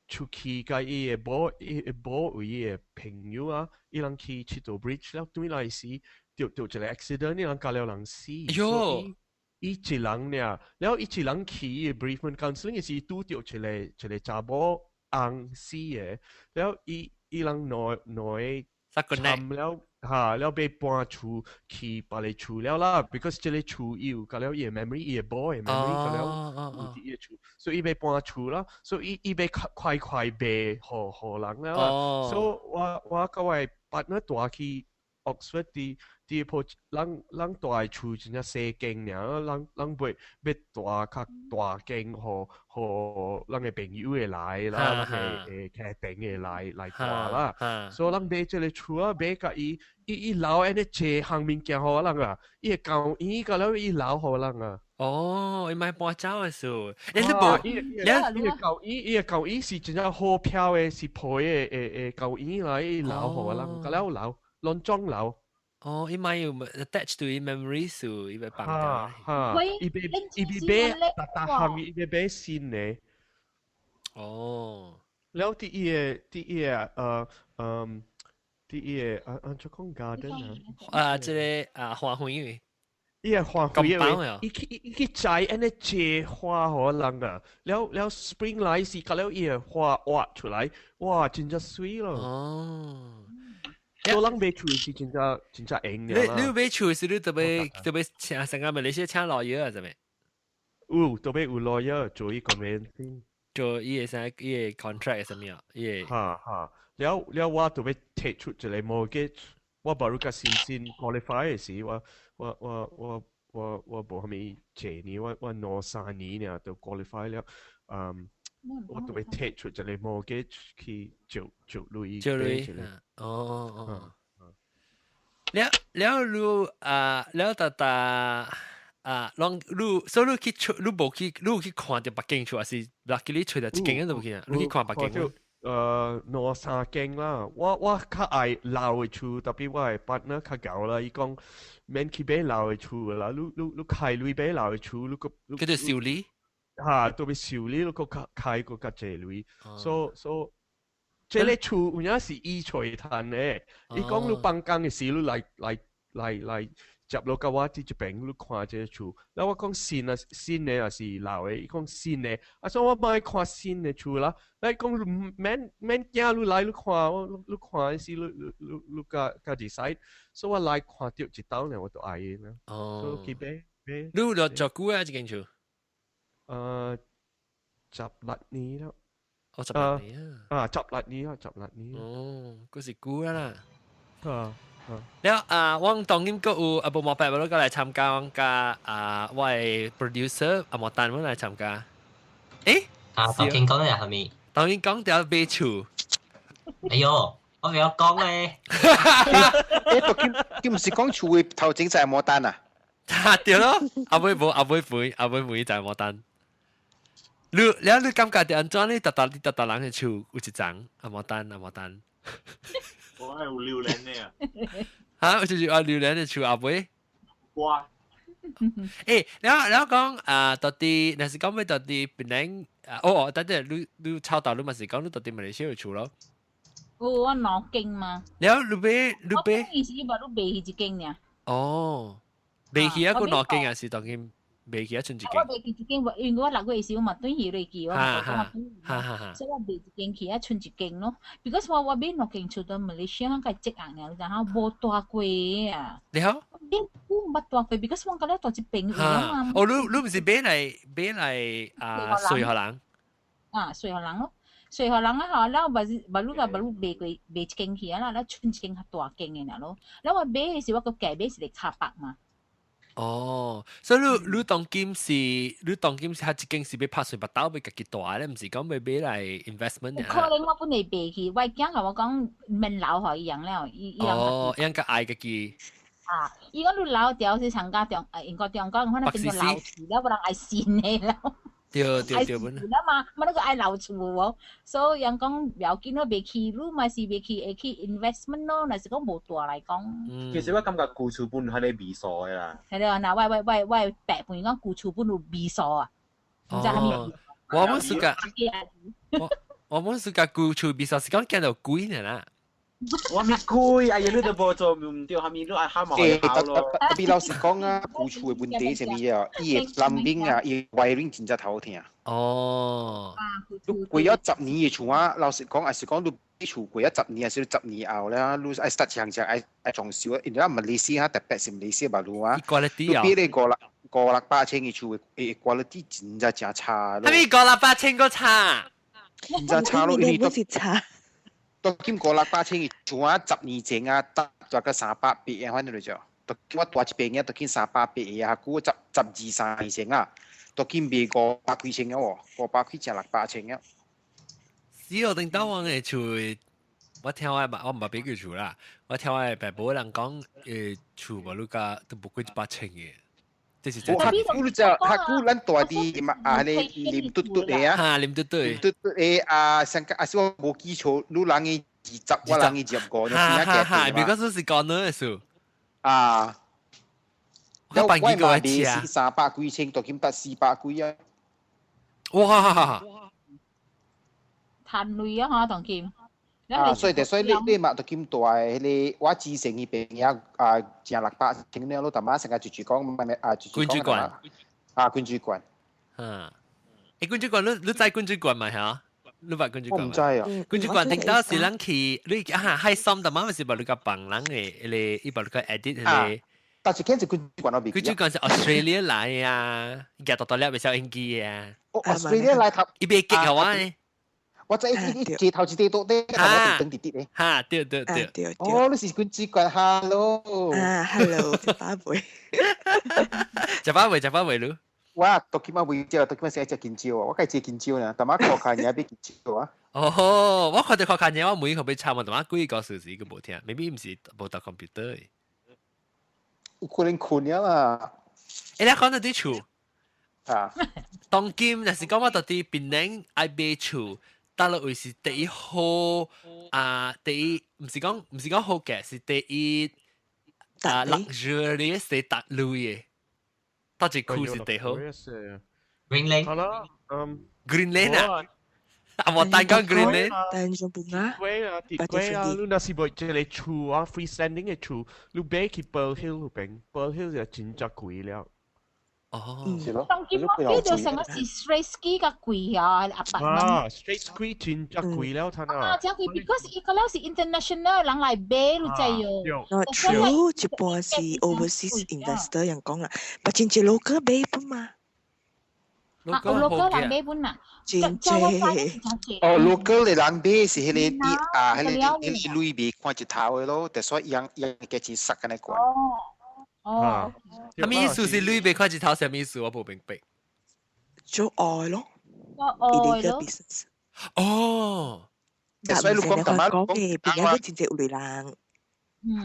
出去佮伊的某，伊的某有伊的朋友啊，伊人去𨑨迌 bridge 了，轉來時，著著一个 accident，伊人共了人死。喲！伊一人爾，了伊一人去伊 bereavement counselling 是拄著一个一個查某翁死的，了伊伊人兩兩个參了哈，了欲搬厝去別个厝了啦，because 這个厝伊有共了伊的 memory，伊的某的 memory 共了有佇伊的厝，所以伊欲搬厝啦，所以伊伊欲快快賣予予人了啦，所以我我佮我 partner 蹛去 Oxford 佇佇鋪咱咱蹛的厝真正細間爾，咱咱欲欲蹛較大間，予予咱的朋友會來啦，咱的的家庭會來來蹛啦。所以咱買這个厝啊，買共伊伊伊留按呢濟項物件予咱啊，伊的舊院共了伊留予咱啊。哦，伊莫搬走的時候，你你無，伊伊的舊院，伊的舊院是真正好飄的，是皮的的的舊院來，伊留予咱，共了留，攏總留。哦，伊莫有 attach to 伊 memory 數，伊欲放掉。哈，伊欲伊欲買，逐逐項伊欲買新的。哦。了佇伊的佇伊的佇伊的啊按怎講 garden 啊？啊，這个啊花園。伊個花園，伊去伊去摘按呢濟花予人啊，了了 spring 來時，共了伊個花挖出來，哇，真正媠咯。哦。做人買厝是真正真正閒你你買厝是你特別特別請成個馬來西亞請 lawyer 啊？啥物？有特別有 lawyer 做伊 conveyancing，做伊個啥伊個 contract 啥物啊？伊個哈哈，了了我特別提出一個 mortgage，我無如甲新新 qualify 的時，我我我我我我無啥物濟年，我我兩三年爾就 qualify 了，我特別提出一個 mortgage 去借借鐳，借鐳，哦哦哦，了了你啊，了達達啊，攏你所以你去出，你無去，你有去看著別間厝，還是 luckily 揣著一間都無去啊？你去看別間？兩三間啦，我我較愛老的厝，特別我的 partner 較𠢕啦，伊講免去買老的厝啦，你你你開鐳買老的厝，你閣叫做修理。哈，特別修理，你閣較開閣較濟鐳，所所這个厝有影是伊揣趁的，伊講你放工的時，你來來來來接落佮我佇這邊，你看這个厝。了我講新啊，新的還是老的？伊講新的，啊，所以我莫愛看新的厝啦。伊講免免驚，你來你看，我你看時，你你你你佮佮 decide。所以我來看著一兜呢，我就愛啦。哦。所以去買買。你落足久啊？這間厝？ 16年了。哦，十六年啊！啊，十六年啊，十六年。哦，閣是久啊啦。啊啊！了啊，我當今閣有啊，無冇辦法，我來參加，我佮啊，我的 producer 阿莫丹，我來參加。欸？啊，頭先講的係咪？頭先講著買厝。哎喲，我袂曉講咧。欸，佢毋是講厝的頭前就係摩丹啊？哈，對咯，阿尾無，阿尾肥，阿尾肥就係摩丹。你了你感覺著按怎？你逐逐你逐逐人的厝有一層阿摩丹阿摩丹。我係有榴蓮的啊！哈，就是啊榴蓮的厝阿尾。哇！欸，了了講啊，到底若是講欲到底檳城啊，哦，等陣你你抄到你嘛是講你到底馬來西亞有厝咯？有我兩間嘛。了你買你買？我以前無你賣彼一間爾。哦，未去啊個兩間還是當今未去啊，剩一間。我未去一間，因為我6月時我嘛轉去落去，我嘛講我轉，所以我賣一間去啊，剩一間咯。Because 我買兩間厝佇馬來西亞較積壓爾，然後無蹛過啊。你好。買我毋捌蹛過，because 我感覺蹛這邊有啊嘛。哦，你毋是買來買來啊，稅予人？啊，稅予人咯，稅予人啊吼，了嘛是嘛你嘛你賣過賣一間去啊啦，了剩一間較大間的爾咯。了我買的時我閣價買一个卡北嘛。哦，所以你當今是，你當今是，佢一間是欲拍稅目兜欲家己蹛咧，毋是講欲買來 investment。可能我本來賣去，我囝共我講免留予伊樣了，伊伊哦，伊較愛家己。啊，伊講你留掉是參加中，英國中國，反正變做留厝了，無人愛信的了。對對對，本。啦嘛，嘛那個愛留厝無，所以人講不要緊咯，袂去，你嘛是袂去會去 investment 咯，若是講無蹛來講。其實我感覺舊厝本係咧味素的啦。係咯，若我我我我白本講舊厝本有味素啊，毋知啥物。我本是個，我本是個舊厝味素是講見到鬼呢啦。我咪鬼，哎呀，你都無做毋對，蝦米你愛喊嘛會好咯。特別老實講啊，舊厝的問題是啥物啊？伊的 plumbing 啊，伊的 wiring 真正頭疼。哦。你過咗10年的厝啊，老實講，還是講你買厝過咗十年，還是10年後咧，你愛 start 強強愛愛裝修，因為馬來西亞特別是馬來西亞路啊，你買咧五六百千的厝的 quality 真正誠差。蝦米五六百千閣差？真正差咯，因為都是差。都金五六百千的厝啊，10年前啊，達大概380啊，反正就就，都我蹛一邊啊，都金380啊，久十二三年前啊，都金賣500幾千啊喎，500幾成600千啊。死我頂當我的厝，我聽我我毋捌買過厝啦，我聽我的爸母人講，厝無你甲都無過100千的。這是真。較久你知，較久咱蹛佇嘛啊，彼个林嘟嘟的啊，哈，林嘟嘟，林嘟嘟的啊，上個啊是我無記錯，你人的20，我人的25，哈哈哈，別個說是講呢數。啊，我辦幾個錢啊？300幾千，都金得400幾啊！哇！趁鐳啊，哈，當金。啊，所以所以你你嘛都咁大彼个，我之前伊朋友啊，成600千了，老大媽成日住住講，咩啊住住講。滾啊，滾水罐。嗯，欸，滾水罐，你你知滾水罐嘛？嚇？你捌滾水罐？我毋知啊。滾水罐聽到是人去，你啊海參，大媽咪是捌你個幫人的，彼个伊捌你個 edit 彼个。但是見是滾水罐我未記。滾水罐是 Australia 來啊，夾大大粒袂曉英語啊。哦，Australia 來頭。伊袂激好啊。我知伊伊街頭一塊倒底，頭我等滴滴咧。哈，對對對對。哦，你是滾水罐，hello。啊，hello，食飽未？食飽未？食飽未？你？我到今仔未食，到今仔先食香蕉啊！我該食香蕉呢，但仔看看爾買香蕉啊。哦，我看著看看爾，我每個欲參啊，但仔幾個小時閣無聽，maybe 毋是無搭 computer。有可能睏了啦。欸，你講到佇厝啊，當今若是講我到佇檳城愛買厝。佗落位是第一好啊，第一毋是講毋是講好嘅，是第一啊 luxurious 是達類嘅，佗一區是第好。 Greenland。好啦，嗯，Greenland 啊，啊我單講 Greenland。單種半啊。貴啊，啲貴啊，你若是買這個厝啊，freestanding 的厝，你買去 Pearl Hill 嗰邊，Pearl Hill 就真正貴了。哦，是咯。當今我記得成個是 Straits Quay 較貴啊，阿伯啊，Straits Quay 真正貴了，睇啊。啊，真貴，because 伊個了是 international 人來買，你知喲。 Not true，一半是 overseas investor 人講啦，但真濟 local 買本嘛。啊，local 人買本啊。真濟。哦，local 的人買是彼个啲啊，彼个彼个鐳袂看一頭的咯，就所以樣樣價錢殺緊來貴。哦。啥物意思是鐳袂看一頭？啥物意思？我無明白。做愛咯。做愛咯。哦。所以你講淡仔講嘅，別人都真濟有類人。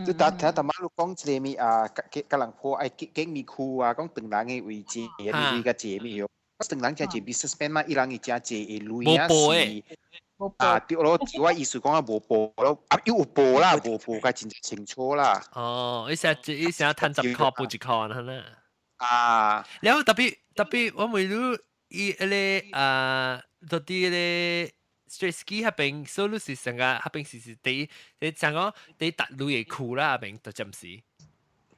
你打聽淡仔你講一個物啊，佮人破愛景物區啊，講唐人的位置，你較濟物喲。唐人誠濟 businessman 嘛，伊人會誠濟的鐳啊是。啊，對咯，我意思講啊，無報咯，啊又有報啦，無報較真清楚啦。哦，伊成伊成趁10箍報1箍安呢。啊，然後特別特別，我問你，伊彼個啊，到底彼個 Straits Quay 彼邊，所以你是成個彼邊是是第一，你像講第一達類的區啦，彼邊就暫時。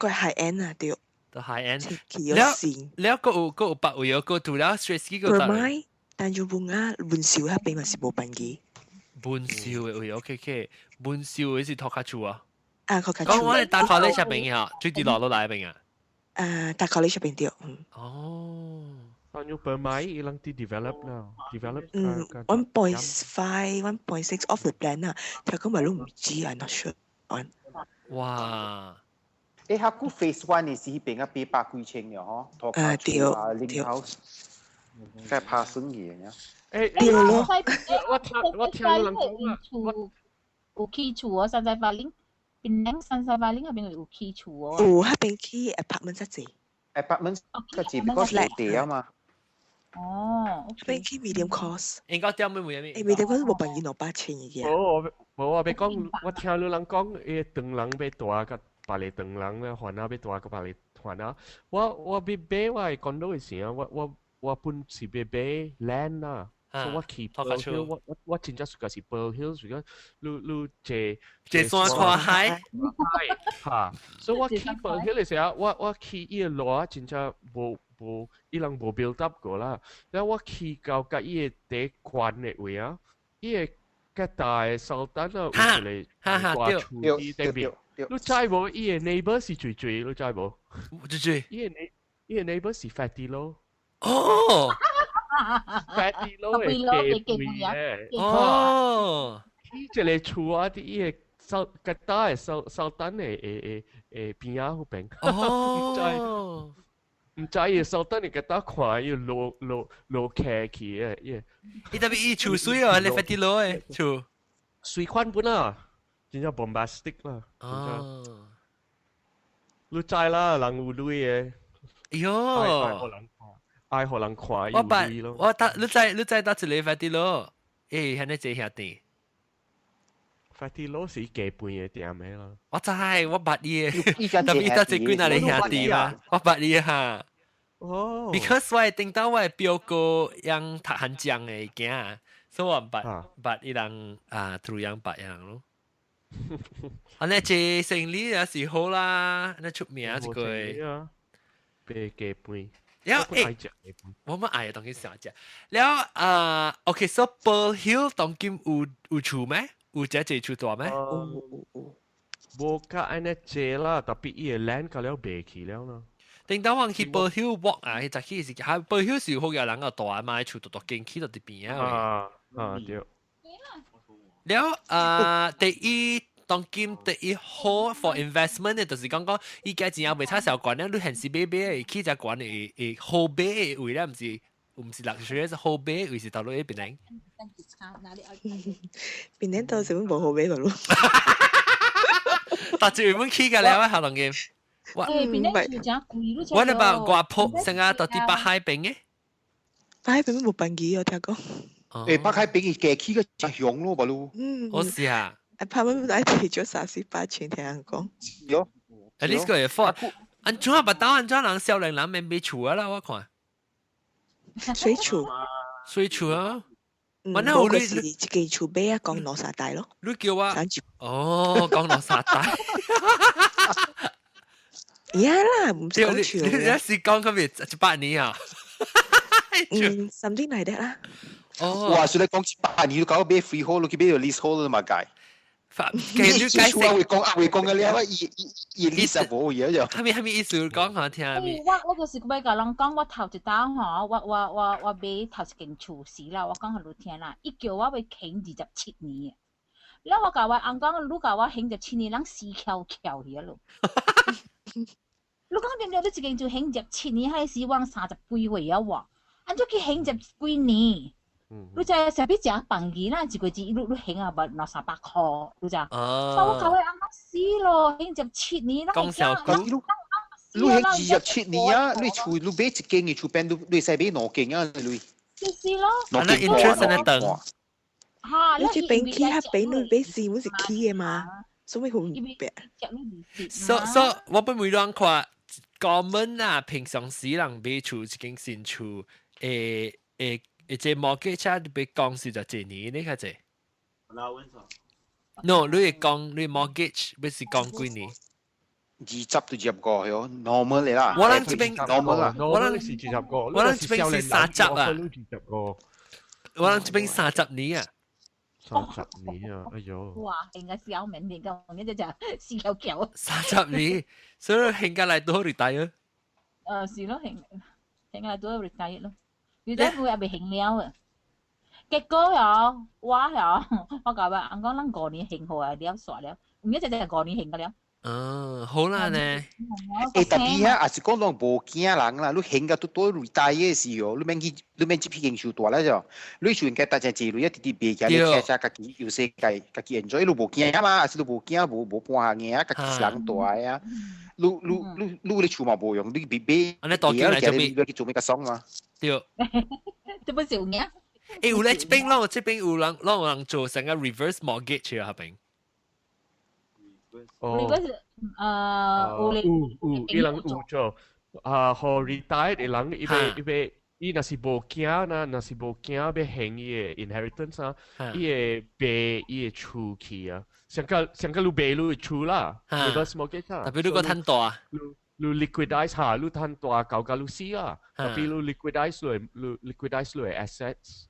個 high end 啊，對。都 high end。了了，個有個有別位有個除了 Straits 個。 Permai Tanjung Bungah 文秀彼邊嘛是無便宜。文秀的位 OK OK，文秀的是托卡厝啊。啊，托卡厝。講我哋大學呢下邊嚇，最啲落落來邊啊。啊，大學呢邊對，嗯。哦。 Tanjung Permai 伊人佇 develop 啦，develop。嗯，1.5, 1.6 off the plan 啊，聽講嘛攏毋知啊，not sure on。哇！誒，下個 phase one 是彼邊啊，800幾千了嗬，托卡厝啊，Link House，在拍生意呢。誒，對咯。我聽人講啊，有起厝哦，山西發令，檳城山西發令彼邊有起厝哦。有，彼邊起 apartment 較濟。 apartment 較濟，because 冇地啊嘛。哦，彼邊起 medium cost。應該點咩咩？誒，medium cost 無便宜200千嘅。無無我欲講，我聽你人講，伊唐人欲大佮別个唐人咧，番仔欲大佮別个番仔。我欲買我的 condo 的時啊，我本是欲買 land 啊。所以我去 Pearl Hill，我真正 suka 是 Pearl Hill，所以你坐坐山看海，哈，所以我去 Pearl Hill 的時候，我去伊个路真正無無，伊人無 build up 過啦。然後我去到佮伊个第懸的位啊，伊个較大的 Sultan 啊，有一個大厝佇頂面。你知無？伊个 neighbor 是誰誰？你知無？誰誰？伊個 neighbor 是 Fatty 咯。哦。 Fatty 佬的隔壁嘅，哦，伊一個厝啊，佇伊個手較大的 Sultan 的的邊仔彼邊，哦，毋知伊個 Sultan 的較大看伊落落落客去的，伊，伊特別伊厝水哦，你 Fatty 佬的厝，水款本啊，真正 bombastic 啦，哦，你知啦，人有鐳的，哎喲。愛予人看我捌，我搭你知你知搭一個 Fatty 佬，欸，遐爾濟兄弟。 Fatty 佬是基本的店的啦。我知，我捌伊的，特別搭一幾若個兄弟嘛，我捌伊哈。哦。 Because 我頂到我的表哥用讀漢江的囝，所以我捌捌伊人啊，圖樣捌伊人咯。啊，那這生理也是好啦，那出名一個。白雞飯。了欸，我們愛當今想食。了啊，OK，so Pearl Hill 當今有厝咩？有這濟厝大咩？有有有。無較按呢濟啦，特別伊个 land 到了賣去了啦。頂當我去 Pearl Hill walk 啊，彼早起是哈 Pearl Hill 是好個人個大嘛，厝大大間起到佇邊啊。啊啊對。了啊，第一當今第一好 for investment 的，就是講講伊家錢也袂差小懸咧，你現時買買會起只懸會會好買的位咧，毋是 luxury 是好買位是佗落彼邊？檳城到時無好買個咯。但係原本起個了啊，下當今。我檳城厝誠貴，我咧捌外婆成日到佇北海邊的。北海邊無便宜哦，聽講。欸，北海邊伊加起個誠凶咯，無路。嗯。我是啊。 apartment 愛提咗38千，聽人講。喲。 At least 個會 afford。按怎捌當按怎人少年人免買厝啊啦，我看。水厝。水厝啊。我那有是一間厝買啊，講兩三代咯。你叫我？哦，講兩三代。呀啦，毋是講厝。你是講佢咪100年啊？嗯，something like that 啦。哦。哇！所以你講100年都搞買 freehold，去買到 leasehold 嘛計。其實你解釋會講啊，會講嘅了，伊伊伊 lease 無嘢就。係咪意思講下聽咪？我就是欲共人講，我頭一冬吼，我買頭一間厝時啦，我講予你聽啦，伊叫我欲還27年。了我共我翁講，你共我還二十七年，人死翹翹去啊咯。你講對毋對？你一間厝還二十七年，彼時我30幾歲啊喎，按怎去還二十幾年？你知啥物誠便宜啦？一個月你還啊無兩三百箍，你知？哦。我共我翁講死咯，還二十七年，講小久。你還27年啊？你厝你買一間嘅厝邊，你會使買兩間啊？你。就是咯。啊，那 interest 呢等。哈！你這邊起較平，你買四本是起的嘛？所以好唔平。 So 我本每兩看 common 啊，平常時人買厝一間新厝，誒這 mortgage 啊，你講是就一年呢較濟。No，你會講你 mortgage 欲是講幾年？ 25到25個喲，normal 嚟啦。我人這邊 normal 啦，我人是20個，我人這邊是30啊，20個。我人這邊30年啊。30年啊！哎呦！哇，應該小明年個，我呢就四條橋。30年，所以興家來都 retire。是咯，興興來都 retire 咯。你睇佢也未興了啊！結果哟，我哟，我講話，俺講咱5年興好啊，了煞了，唔一隻隻5年興個了。嗯，好啦呢。特別啊，也是講攏無驚人啦，你興到都都 retire 時哦，你免去，你免接彼間樹大啦就，你就應該大隻字，你一直直別驚，你騎車家己有世界，家己 enjoy，你無驚嘛，還是你無驚無無半項嘅，家己是人大啊。你你你你你厝嘛無用，你別別，你大叫嚟做咩？你去做咩較爽嘛？對。這不是有影？有咧，這邊攏這邊有人攏有人做成個 reverse mortgage 啊，嗰邊。 reverse 有咧，有有，伊人有做啊，予 retire 的人，伊欲伊欲，伊若是無驚啦，若是無驚欲還伊的 inheritance 啊，伊會賣伊的厝去啊，上個上個你賣你的厝啦，reverse mortgage 啊，特別你閣趁大，你 liquidize 下，你趁大搞到你死啊，特別你 liquidize 你你 liquidize 你的 assets，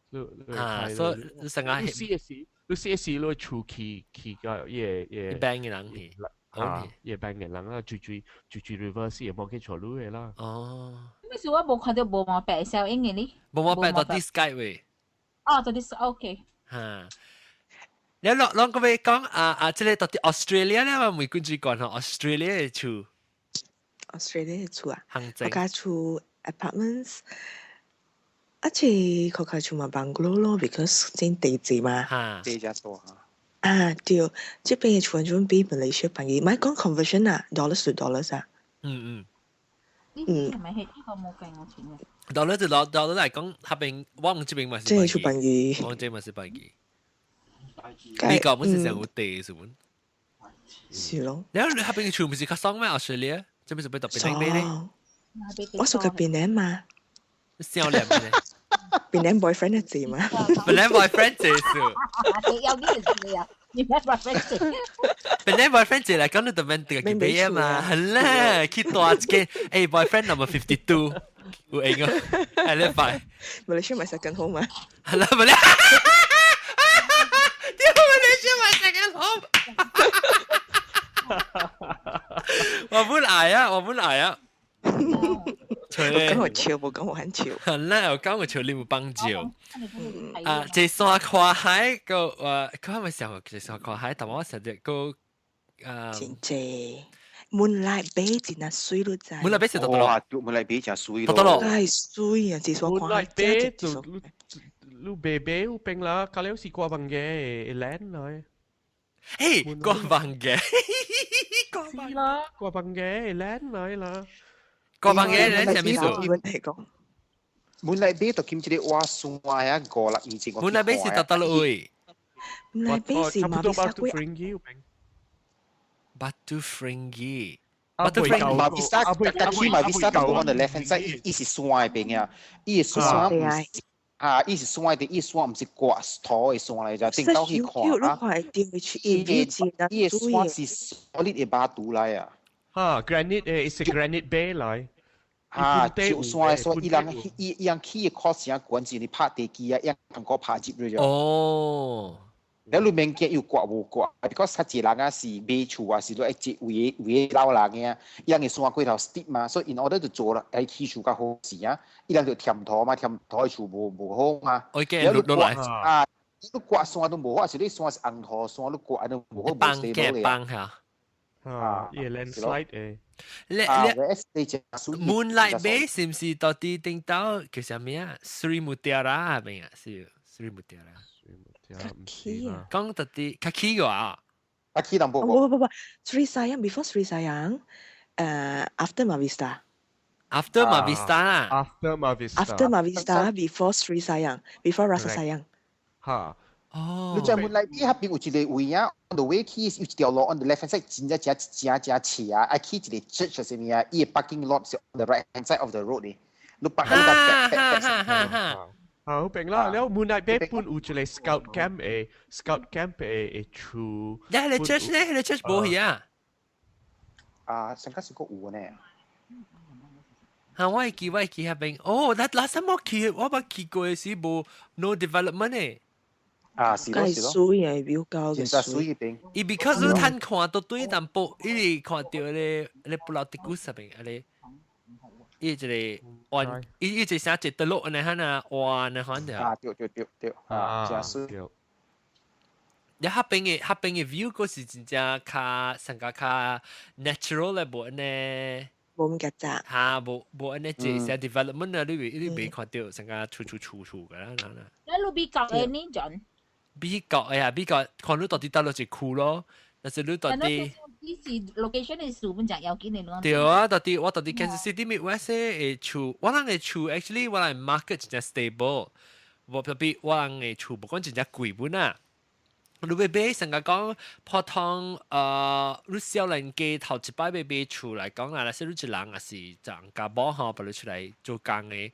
你啊，所以成個你死的時，你死的時你厝去去個伊的伊的 bank 的人去。啊，伊個 bank 嘅人啊，最最最最 reverse 嘅 mortgage 予你嘅啦。哦。咩事我無看到無毛白效應嘅呢？無毛白到啲 Skype 喂。哦，到啲 OK。嚇。你落落個尾講啊啊，這個到底 Australia 咧，我每關注講吼 Australia 嘅厝。 Australia 嘅厝啊，行政。我家厝 apartments，啊，這較較厝嘛 bungalow 咯，because 真地濟嘛。嚇。地真多嚇。啊，對，這邊嘅厝全比馬來西亞便宜，莫講 conversion 啊，dollars to dollars 啊。係咪係呢個冇計我錢嘅？ dollar to dollar 嚟講，嗰邊我們這邊嘛是。這個厝便宜。我這嘛是便宜。美國本是上有地是本。是咯。你嗰邊嘅厝唔是較爽咩？Australia，這邊是比特別靚咩咧？我屬個檳城嘛。少年咩？檳城 boyfriend 嘅字嘛。檳城 boyfriend 字是。有啲人啊，你咩 boyfriend 字？檳城 boyfriend 字嚟講，你就免自己買啊嘛，係啦，去大一間，誒 boyfriend number 52，有用啊，係咧快。馬來西亞咪 second home 嘛？係啦，咪咧。點解馬來西亞咪 second home？我本來啊，我本來啊。我講我笑，冇講我很笑。係啦，我講我笑，你冇幫照。啊，這山看海個佢係咪上這山看海？但我成日個啊。真濟，Moonlight Bay 真係水咯，真。 Moonlight Bay 是多多咯。Moonlight Bay 真水咯。多咯。係水啊！這山看海 Moonlight Bay 就你白白有變啦，隔了是掛房嘅 land 來。嘿，掛房嘅。是啦，掛房嘅 land 來啦。掛房嘅你啥物意思？問題講。 Moonlight Bay 就兼一個挖山啊，5、6年前我。 Moonlight Bay 是佗佗位？ Moonlight Bay 是馬比薩貴。 Batu Ferringhi。 Batu Ferringhi 馬比薩，甲去馬比薩就 on the left hand side，伊是山的邊啊，伊的山毋是啊，伊是山的，伊山毋是刮土的山來就頂到去看啊。伊的伊的山是 solid 的巴杜來啊。哈，granite 誒，is a granite bay 來。啊，就山的所以伊人伊伊人起的 cost 誠懸，是你拍地基啊，伊人過拍入去。哦。你你免驚有刮無刮，because 較濟人啊是買厝啊，是都愛接為為老人嘅啊，伊人嘅山過頭 steep 嘛，所以 in order to 做啦，愛起厝較好勢啊，伊人就填土嘛，填土的厝無無好嘛。我驚落來啊！你刮山都無好，是你山是紅土山，你刮都無好無 stable 嘅。崩嚇。啊，伊 landslide 誒。你你 Moonlight Bay 是毋是到底頂到叫啥物啊？Sri Mutiara 邊啊？是 Sri Mutiara。講到底較起個啊？較起淡薄。不不不，Sri Sayang before Sri Sayang，after Mavista。 After Mavista 啦。 After Mavista。 After Mavista before Sri Sayang，before Rasa Sayang。嚇。哦。你在 Moonlight Bay 彼邊有一個位啊，on the way 去有一條路 on the left hand side 真正真真真斜啊，愛去一個 church 啥物啊，伊個 parking lot 是 on the right hand side of the road 呢。你 park 你個 back back back。好平啦，了 Moonlight Bay 本有一個 scout camp 的 scout camp 的的厝。你係你 church 咧？你 church 無去啊？啊，上個是個有呢。嚇！我會記彼邊，哦，那 last time 我去，我捌去過的時無 no development 的。啊，是咯是咯。水嘅表高嘅水邊。伊 because 你趁看到對淡薄，伊是看到咧咧布老迪古上邊，啊咧，伊一個彎，伊一個啥一個落安尼哈呐彎呢款的。啊，對對對對，啊，真水。你彼邊的 view 閣是真正較上較較 natural 咧，無按呢。無咁夾雜。嚇，無按呢這些 development 啊，你未看到成個厝厝厝厝個啦，啦。你路比較的呢種？美國的啊，美國看你到底佗落一區咯，但是你到底。你是 location 是數本就要緊的咯。對啊，到底我到底 Kansas City Midwest 的厝，我人的厝 actually 我人 market 真正 stable，無特別我人的厝無講真正貴本啊。你欲買成個講普通你少年家頭一擺欲買厝來講啊，若是你一人也是人家某吼，別你出來做工的，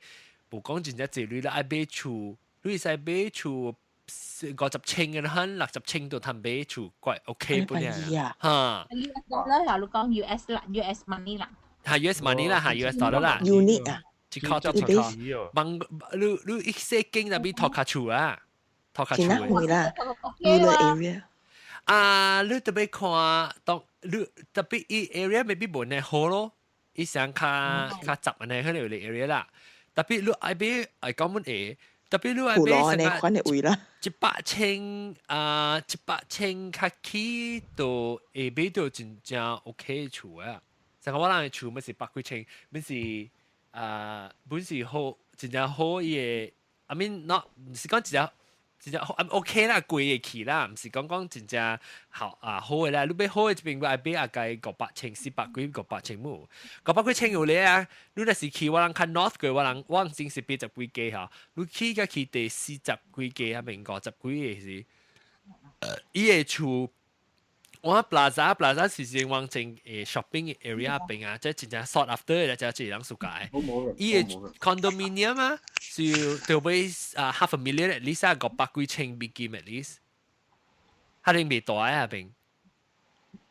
無講真正濟鐳啦，愛買厝，你會使買厝50千嘅啦，60千就通買厝，怪 OK 本啊？嚇！ US dollar 啦，你講 US 啦，US money 啦。係 US money 啦，係 US dollar 啦。 Unit 啊？一箍一箍，問你你一細間那邊托卡厝啊？托卡厝嘅啦，rural area。啊，你特別看當你特別伊 area maybe 無呢好咯，伊想較較雜呢可能有 area 啦。特別你愛買愛講乜嘢？特別你愛買成個位啦，100千啊，100千較起都會買到真正 OK 厝啊。成個我人的厝，毋是百幾千，毋是啊，本是好真正好伊個，I mean not 毋是講真正。真正好，OK 啦，貴會起啦，毋是講講真正好啊好的啦。你欲好的這邊愛買啊，該500千、400幾、五百千無，五百幾千有咧啊。你若是去我人較 north 過，我人真是80幾間吼，你去甲去第40幾間啊，免50幾個是，伊的厝。我 plaza plaza 是先往前shopping area 邊啊，即係真正 sought after 嘅，即係人數解。伊個 condominium 啊，是就買啊 half a million at least 啊，500幾千美金 at least，佢哋未大啊邊，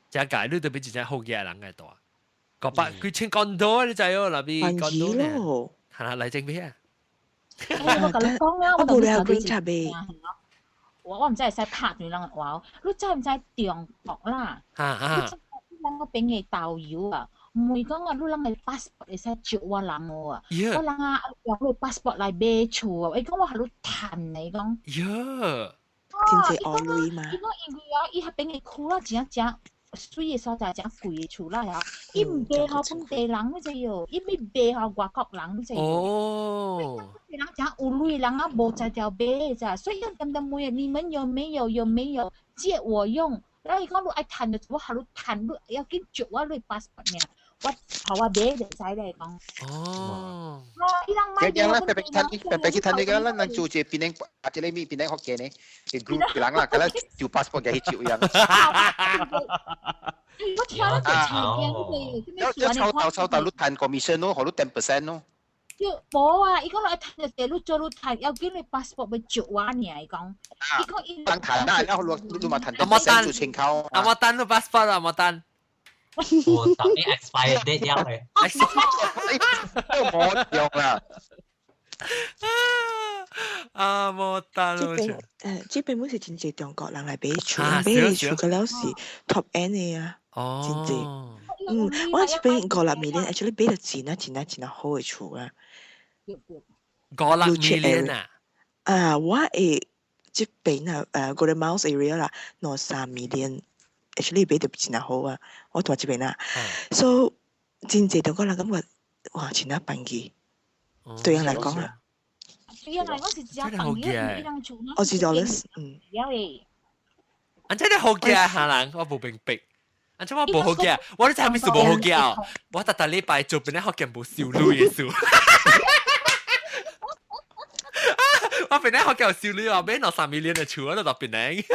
這解你特別真正好嘅人嘅大，500幾千 condo 你知哦，那邊 condo 咧，係啦，嚟正咩啊？我共你講啊，我無了觀察唄。我毋知會使拍斷人話，你知毋知中國啦？啊你知咱嗰邊的導遊啊，毋會講啊，你人的 passport 會使借我人哦啊，我人啊用你 passport 來買厝啊，伊講我予你趁呢，伊講。喲，真濟烏鐳嘛。伊講因為啊，伊彼邊的區啊，真正水的所在，真貴的厝啦，伊毋賣予本地人，你知喲，伊欲賣予外國人，你知。哦。本地人真有鐳，人啊無才調買咋，所以伊點點問你們有沒有有沒有借我用？然後伊講你愛趁就我予你趁，你要緊借我你 passport 爾，我予我買就使咧講。哦。伊人買樣啦，白白去趁，白白去趁呢個，咱人做這檳城，啊，這個咪檳城福建呢，是 group 人啦，佮咱做 passport 嘅去照樣。我聽了就菜驚，要要抽到抽到你趁 commission 咯，予你 10% 咯。對，無啊！伊講來趁就地，你做你趁，要緊你 passport 欲借我爾，伊講。伊講伊。人趁啦，然後你你嘛趁 10% 做千塊。阿冇單你 passport 啊，冇單。我等你 expire date 了咧。都冇用啦。啊，冇單這邊這邊本是真濟中國人來買厝，買厝個了是 top end 的啊，真濟。嗯，我這邊5、6 million actually 買到真啊真啊真啊好的厝啊。 5、6 million 啊？啊，我會這邊啊，Golden Miles area 啦，2、3 million。actually 買到真啊好啊，我住這邊啊，所以真濟中國人感覺哇，真啊便宜，對人來講啊。對人來講是真便宜，伊人厝我知道了，嗯。啊，真係好嘅下人，我無明白。啊，這我無好嘅，我你知係咩事無好嘅？我逐逐禮拜做邊咧福建無收鐳的事。我邊咧福建有收鐳啊，買2、3 million 的厝，我都到邊咧。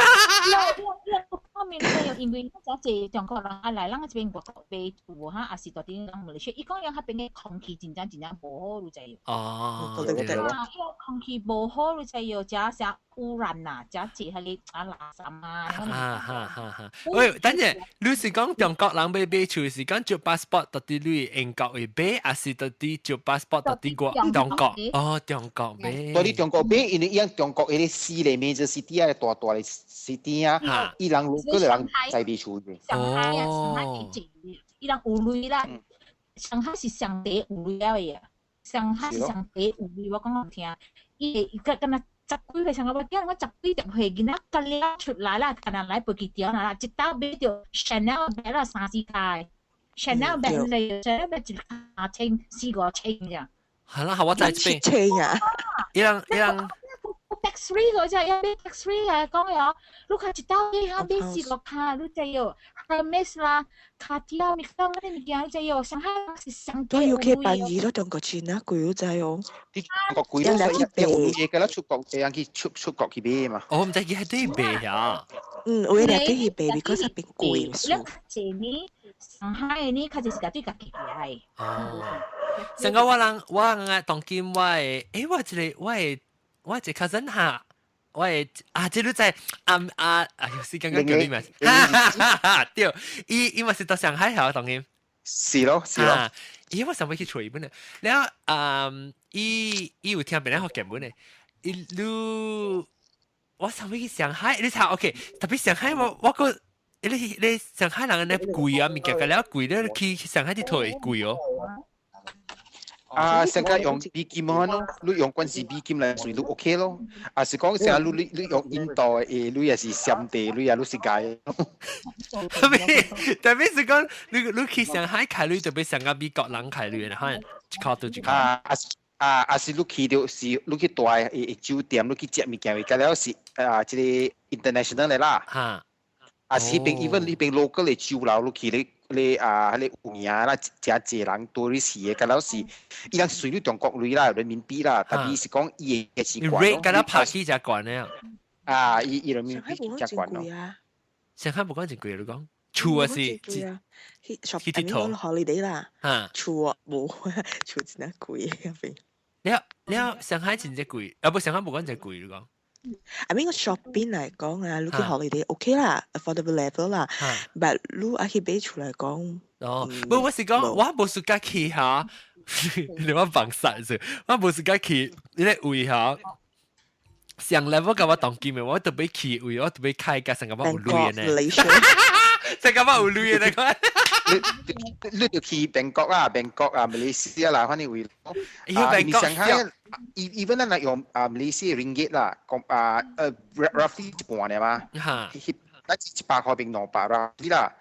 方面你因為真濟中國人啊來咱這邊外國買厝哈，也是蹛佇人馬來西亞，伊講人彼邊的空氣真正真正無好，你知無？哦，對對。啊，彼個空氣無好，你知無？誠啥污染啦，誠濟彼個啊垃圾啊。哈哈哈哈！喂，等陣，你是講中國人欲買厝，是講借 passport 蹛佇你英國會買，還是蹛佇借 passport 蹛佇國中國？哦，中國買。蹛佇中國買，因為伊中國彼個市裡面就 city 啊，大大的 city 啊，伊人如果人在買厝嘅。上海啊，上海會濟，伊人有鐳啦。上海是上第有鐳了的啊，上海是上第有鐳，我講予聽，伊會佮敢若十幾歲，像我囝我十幾十歲囡仔，佮了出來啦，敢若來飛機場啦，一兜買著 Chanel bag 啦，三四卡的，Chanel bag 嚟，Chanel bag 一三千四五千咋。係啦，我在這邊。千啊！伊人伊人。 tax free 嗰隻，一買 tax free 啊，講了，你看一兜買下買四個卡，你知喲，Hermes 啦，卡地亞，物件嗰啲物件，你知喲，上海是上都 UK 辦二咯，中國錢啊，貴好滯哦。啲中國貴咯，所以有嘢㗎啦，出國這樣去出出國去買嘛。我唔知佢係對買呀。嗯，有啲對去買，because 那邊貴你較濟呢，上海的呢，較濟是對家己來。哦，上個我人我人當今我的，誒我這個我的。我一個 cousin 哈，我的啊，這個在啊啊，哎呦，是剛剛叫你名，哈哈哈，對，伊伊嘛是到上海嚇，當今。是咯，是咯。伊我想欲去揣伊本咧，了啊，伊伊有聽別人福建本咧，伊你我想欲去上海，你查 OK，特別上海我我個你你上海人咧貴啊，物件個了貴咧，去上海啲佗會貴哦。啊，成個用美金咯，你用關係美金來算都 OK 咯。啊，是講成日你你你用印度的，你也是暹地，你也你是解。特別特別是講你你去上海開鐳，特別上個美國人開鐳，可能一箍對一箍。啊啊啊！是你去到是你去大的酒店，你去食物件，佮了是啊，這個 international 的啦。啊，是彼邊 even 彼邊 local 的酒樓，你去咧。你啊，彼個有名啦，誠濟人多你是的，佮了是，伊人隨你中國鐳啦，人民幣啦，但是是講伊的是懸咯。佮了拍起誠懸的啊！伊伊人民幣誠懸咯。上海無講真貴，你講厝啊是去去佚佗 holiday 啦，厝無厝真係貴彼邊。了了，上海真正貴，啊無上海無講真貴，你講。 I mean 個 shopping 嚟講啊，你去 holiday OK 啦，affordable level 啦，but 你愛去買厝嚟講，哦，無我是講我無時間去哈，你我放殺住，我無時間去，你個位哈，上 level 佮我當今的，我特別去位，我特別開個上個有鐳的呢，上個有鐳的呢個。你你就去曼谷啊，曼谷啊，馬來西亞啦，反正位。啊，因為上海，even 咱若用啊馬來西亞 ringgit 啦，講啊roughly 一半爾嘛。咱是100塊變200 roughly 啦。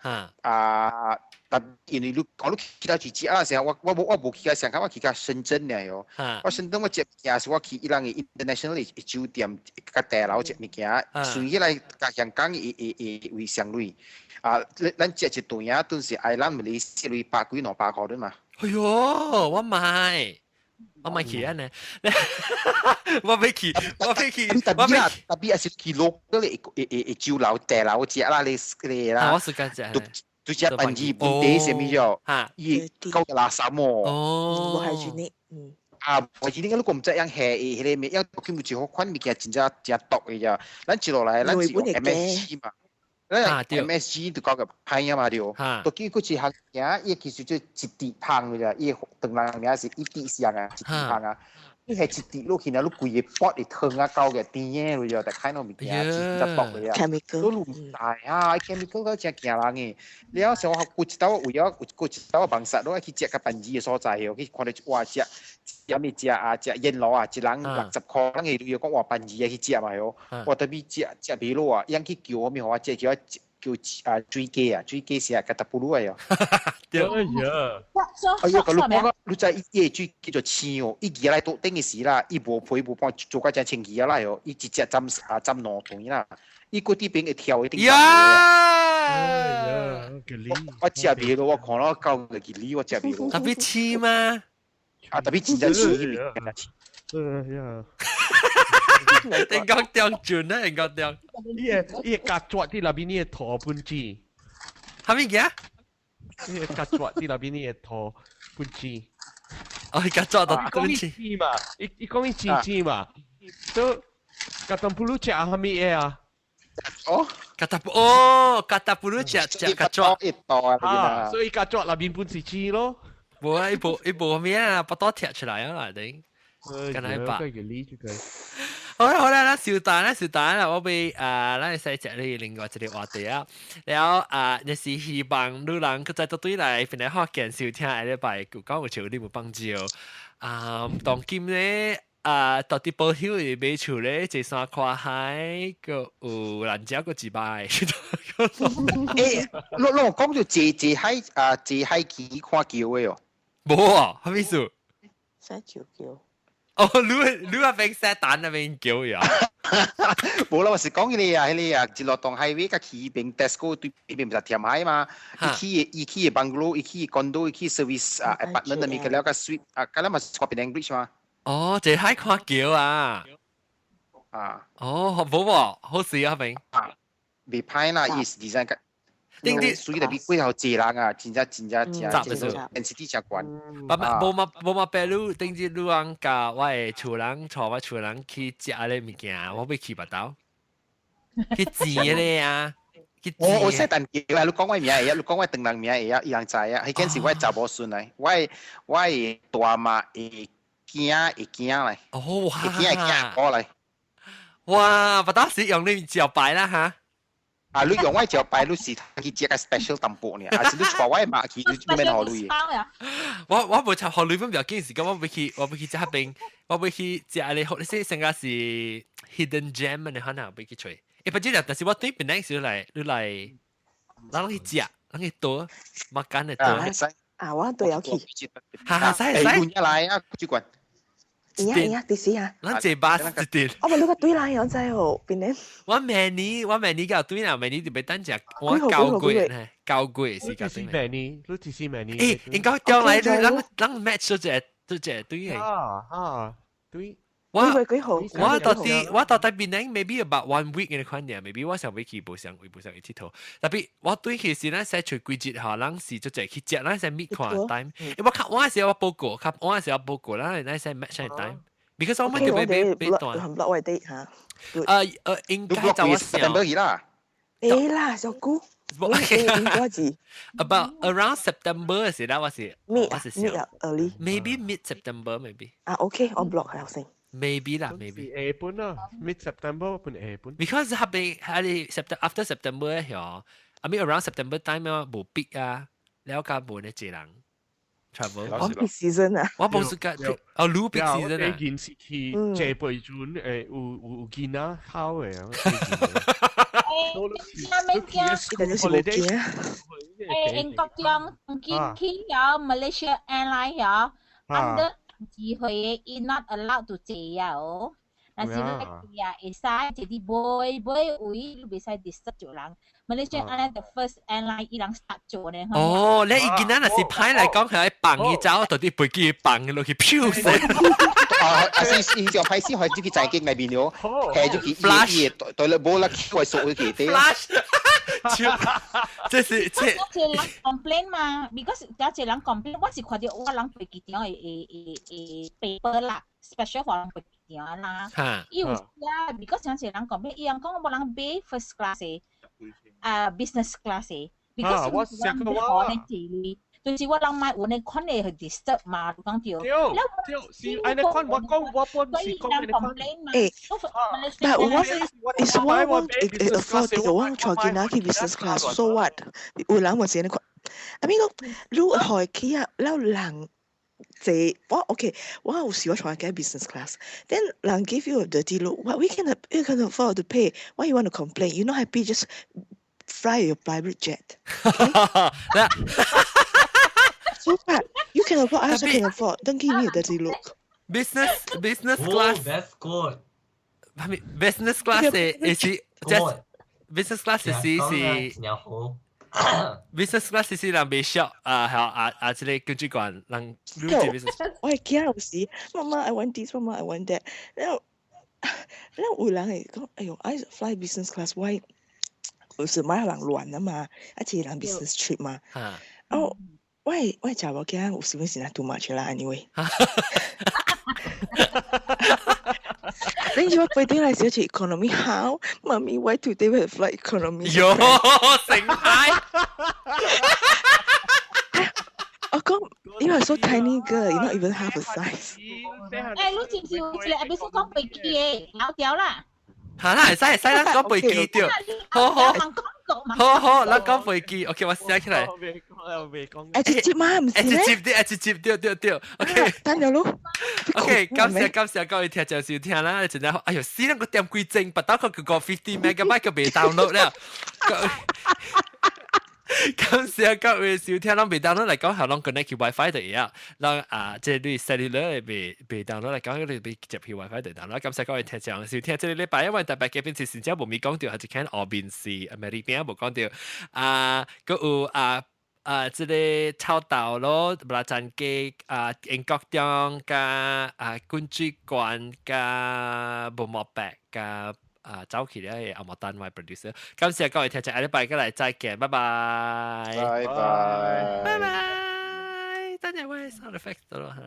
啊，但因為你講你去到一隻啊，時我我無我無去到上海，我去到深圳爾喲。我深圳我食物件是我去伊人的 international 的酒店，佮大樓食物件，算起來佮香港會會會為相類。啊，咱食一頓啊，頓是愛咱馬來西亞百幾兩百塊的嘛。哎喲，我買，我買去按呢，我欲去，我欲去，我欲去，特別係去 local 的的酒樓、大樓食啦，你你啦。我是敢食。對食飯子本地啥物叫？伊夠垃圾麼？哦，無係住呢，嗯。啊，我記得你講毋知樣下伊彼個物，樣根本一好款物件真正真毒的咋。咱接落來，咱是用 MSG 嘛。咱 MSG 就講個歹啊嘛對。都見過一項件，伊其實就一滴芳的咋，伊唐人名是一滴香啊，一滴芳啊。你係一滴落去呢，你規个pot會湯啊，搞個甜的，就但開那物件真正毒的啊。都唔大啊，chemical 都真驚人的。了像我過一道為了過一道網殺，我去食較便宜的所在哦，去看到哇食食物食啊食煙爐啊，一人60塊，人會講哇便宜啊去食嘛喲。我特別食食袂落啊，伊人去叫我物，予我食叫我叫啊水雞啊，水雞是啊，甲達布魯啊喲。對呀。哎呦，佮你講你知伊個水雞做青哦，伊寄來桌頂的時啦，伊無皮無半做甲誠清氣啊啦喲，伊一隻浸啊浸兩頓啦，伊閣佇邊會跳一頂。呀！我食袂落，我看了夠個吉利，我食袂落。特別青嗎？啊，特別真正青，對呀。英國中準啊，英國中。伊個夾抓啲那邊伊個塗本紙。係咪嘅？伊個夾抓啲那邊伊個塗本紙。哦，伊夾抓到本紙嘛？伊講伊錢錢嘛？都夾當布魯食係咪嘢啊？哦，夾當哦，夾當布魯食食夾抓一道啊，所以夾抓那邊本是錢咯。無啊，伊無伊無咩啊，把刀踢出來啊啦，頂。跟來吧。好啦好啦，咱小等啦小等啦，我欲啊，咱會使食你另外一個話題啊。然後啊，若是希望女人閣再倒轉來，本來福建收聽下禮拜，有講有像你有幫助。啊，當今咧啊，到底保險會買厝咧，坐山看海，閣有蘭蕉閣一擺。欸，你你講到坐坐海啊，坐海機看橋的哦？無啊，啥物意思？使橋橋。哦，你你那邊寫單那邊叫呀？無啦，我是講彼個啊，彼個啊，一路當 highway 佮去彼邊 Tesco 對邊毋是填海嘛？伊起的 bungalow，伊起的 condo，伊起 service 啊 apartment 那邊個了個 suite 啊，佮咱嘛是看邊 English 嘛？哦，坐海看橋啊！啊！哦，無無，好勢啊邊。啊，袂歹啦，伊是 design 個。頂啲所以特別過後濟人啊，真正真正真正 density 真懸。無嘛無嘛白你頂日你人共我的厝人帶我厝人去食咧物件，我欲去巴肚，去煎咧啊！我我識但叫啊，你講我名會曉，你講我唐人名會曉，伊人知啊。彼件是我查某孫來，我我的大媽的囝的囝來，哦哇，的囝的囝過來。哇，巴肚是用你招牌啦哈！啊！你用我招牌，你是去食個 special 淡薄呢？還是你帶我媽去，你免予鐳？我我無插予鐳分比較緊，是講我欲去，我欲去食彼邊，我欲去食咧，你說成個是 hidden gem 你可能欲去揣。欸，不知道，但是我對本來是來，你來，咱去食，咱去倒，makan 的倒。啊，我都有去。哈哈，使使。欸，來啊，主管。會會佇時啊？咱坐巴士一啲。我問你個對來有知哦，邊呢？我明年我明年就對啦，明年就欲等食我9月呢，9月時間。你是明年，你是明年。欸，應該將來咱咱 match 咗隻咗隻對嘅。啊啊，對。我我到底我到底邊呢？Maybe about one week 嘅款嘅，maybe 我想欲去無相為無相去𨑨迌。Tapi 我對去時咱使出季節吼，咱是就隻去食，咱使 meet 看 time。我較晚時我報告，較晚時我報告，咱咱使 match time。Because 我們就欲欲欲斷。 block 我 date 嚇。應該就我想。 September 啦。會啦，小姑。我字。 About around September 時啦，我是我是想 early。 Maybe mid September maybe。啊，OK，我 block 咗先。 Maybe 啦，maybe。下本啊，mid September 本下本。 Because 後邊係 September after September 咧，I mean around September time 啊，無逼啊，了解無呢濟人 travel。我 peak season 啊。我無是個哦，你 peak season 啊。呢件事去借背陣誒，有有有見啊，考嘅啊。誒，咩驚？誒，英國中今去有 Malaysia Airlines 有，under 二歲伊 not allowed to 坐啊哦。若是你坐啊，會使坐佇尾尾位，你袂使 disturb 著人。Malaysia Airlines the first airline 伊人 start 做呢。哦，你伊囡仔若是歹來講，係放伊走，到底飛機放落去，飄死。啊，啊是伊就歹勢，係入去在境內面了，係入去伊伊對了無啦，去外數去對。 Flash，這是這。有一個人 complain 嘛，because 有一個人 complain，我是看著我人飛機場的的的 paper 啦，special for 人飛機場啦。伊有寫，because 有一個人 complain，伊人講無人買 first class 的，啊 business class 的，because 我人買予呢就是我人買有呢款的會 disturb 嘛，你講對。對，是按呢款，我講我本是講按呢款。欸，但我是我我 afford 到我坐囡仔去 business class，so what？有人話是按呢款，I mean 講你開機啊，了人坐我 OK，我有時我坐喺 business class，then 人 give you a dirty look，what we can afford to pay，why you want to complain？You not happy just fly your private jet. Okay? So what? You can afford, I also can afford. Don't give me a dirty look. Business class. Oh, that's good. I mean, business class 是 just business class 是是 business class 是人袂痟啊，係啊啊！這個跟主管人我係驚有時，媽媽 I want this，媽媽 I want that。然後咱有人會講，哎喲，I fly business class，我有時買人亂啊嘛，啊一個人 business trip 嘛。哦，我查某囝有時是若 too much 啦，anyway。你我飛頂來時去 economy 好，媽咪，why today we fly economy？喲，成派。我講，you are so tiny girl, you not even half a size。欸，你是毋是有一個 episode 講飛機的？老掉啦。嚇啦，會使會使，咱講飛機對。好好。好好，咱講飛機，OK，我寫起來。欸，直接嘛，毋是咩？直接啲，直接對對對，OK。等咗咯。 OK，感謝感謝各位聽眾收聽啦，陣間，哎喲，死啦，我點幾鐘，不到個個 50 megabyte 個未 download 了。感謝各位收聽，攏未 download 來講，係攏 connect 去 WiFi 就會啊。咱啊，這你 cellular 未未 download 來講，你未接去 WiFi 就 download。感謝各位聽眾收聽，這個禮拜因為特別嘉賓是真正無咪講到，係一間後面是美麗邊無講到啊，閣有啊。啊，這個臭豆咯，布拉贊雞啊，英國中加啊，滾水罐加無毛白加啊，走去咧阿莫單位 producer。感謝各位聽眾，下禮拜過來再見，拜拜。拜拜。拜拜。等陣我 sound effect 得咯嚇。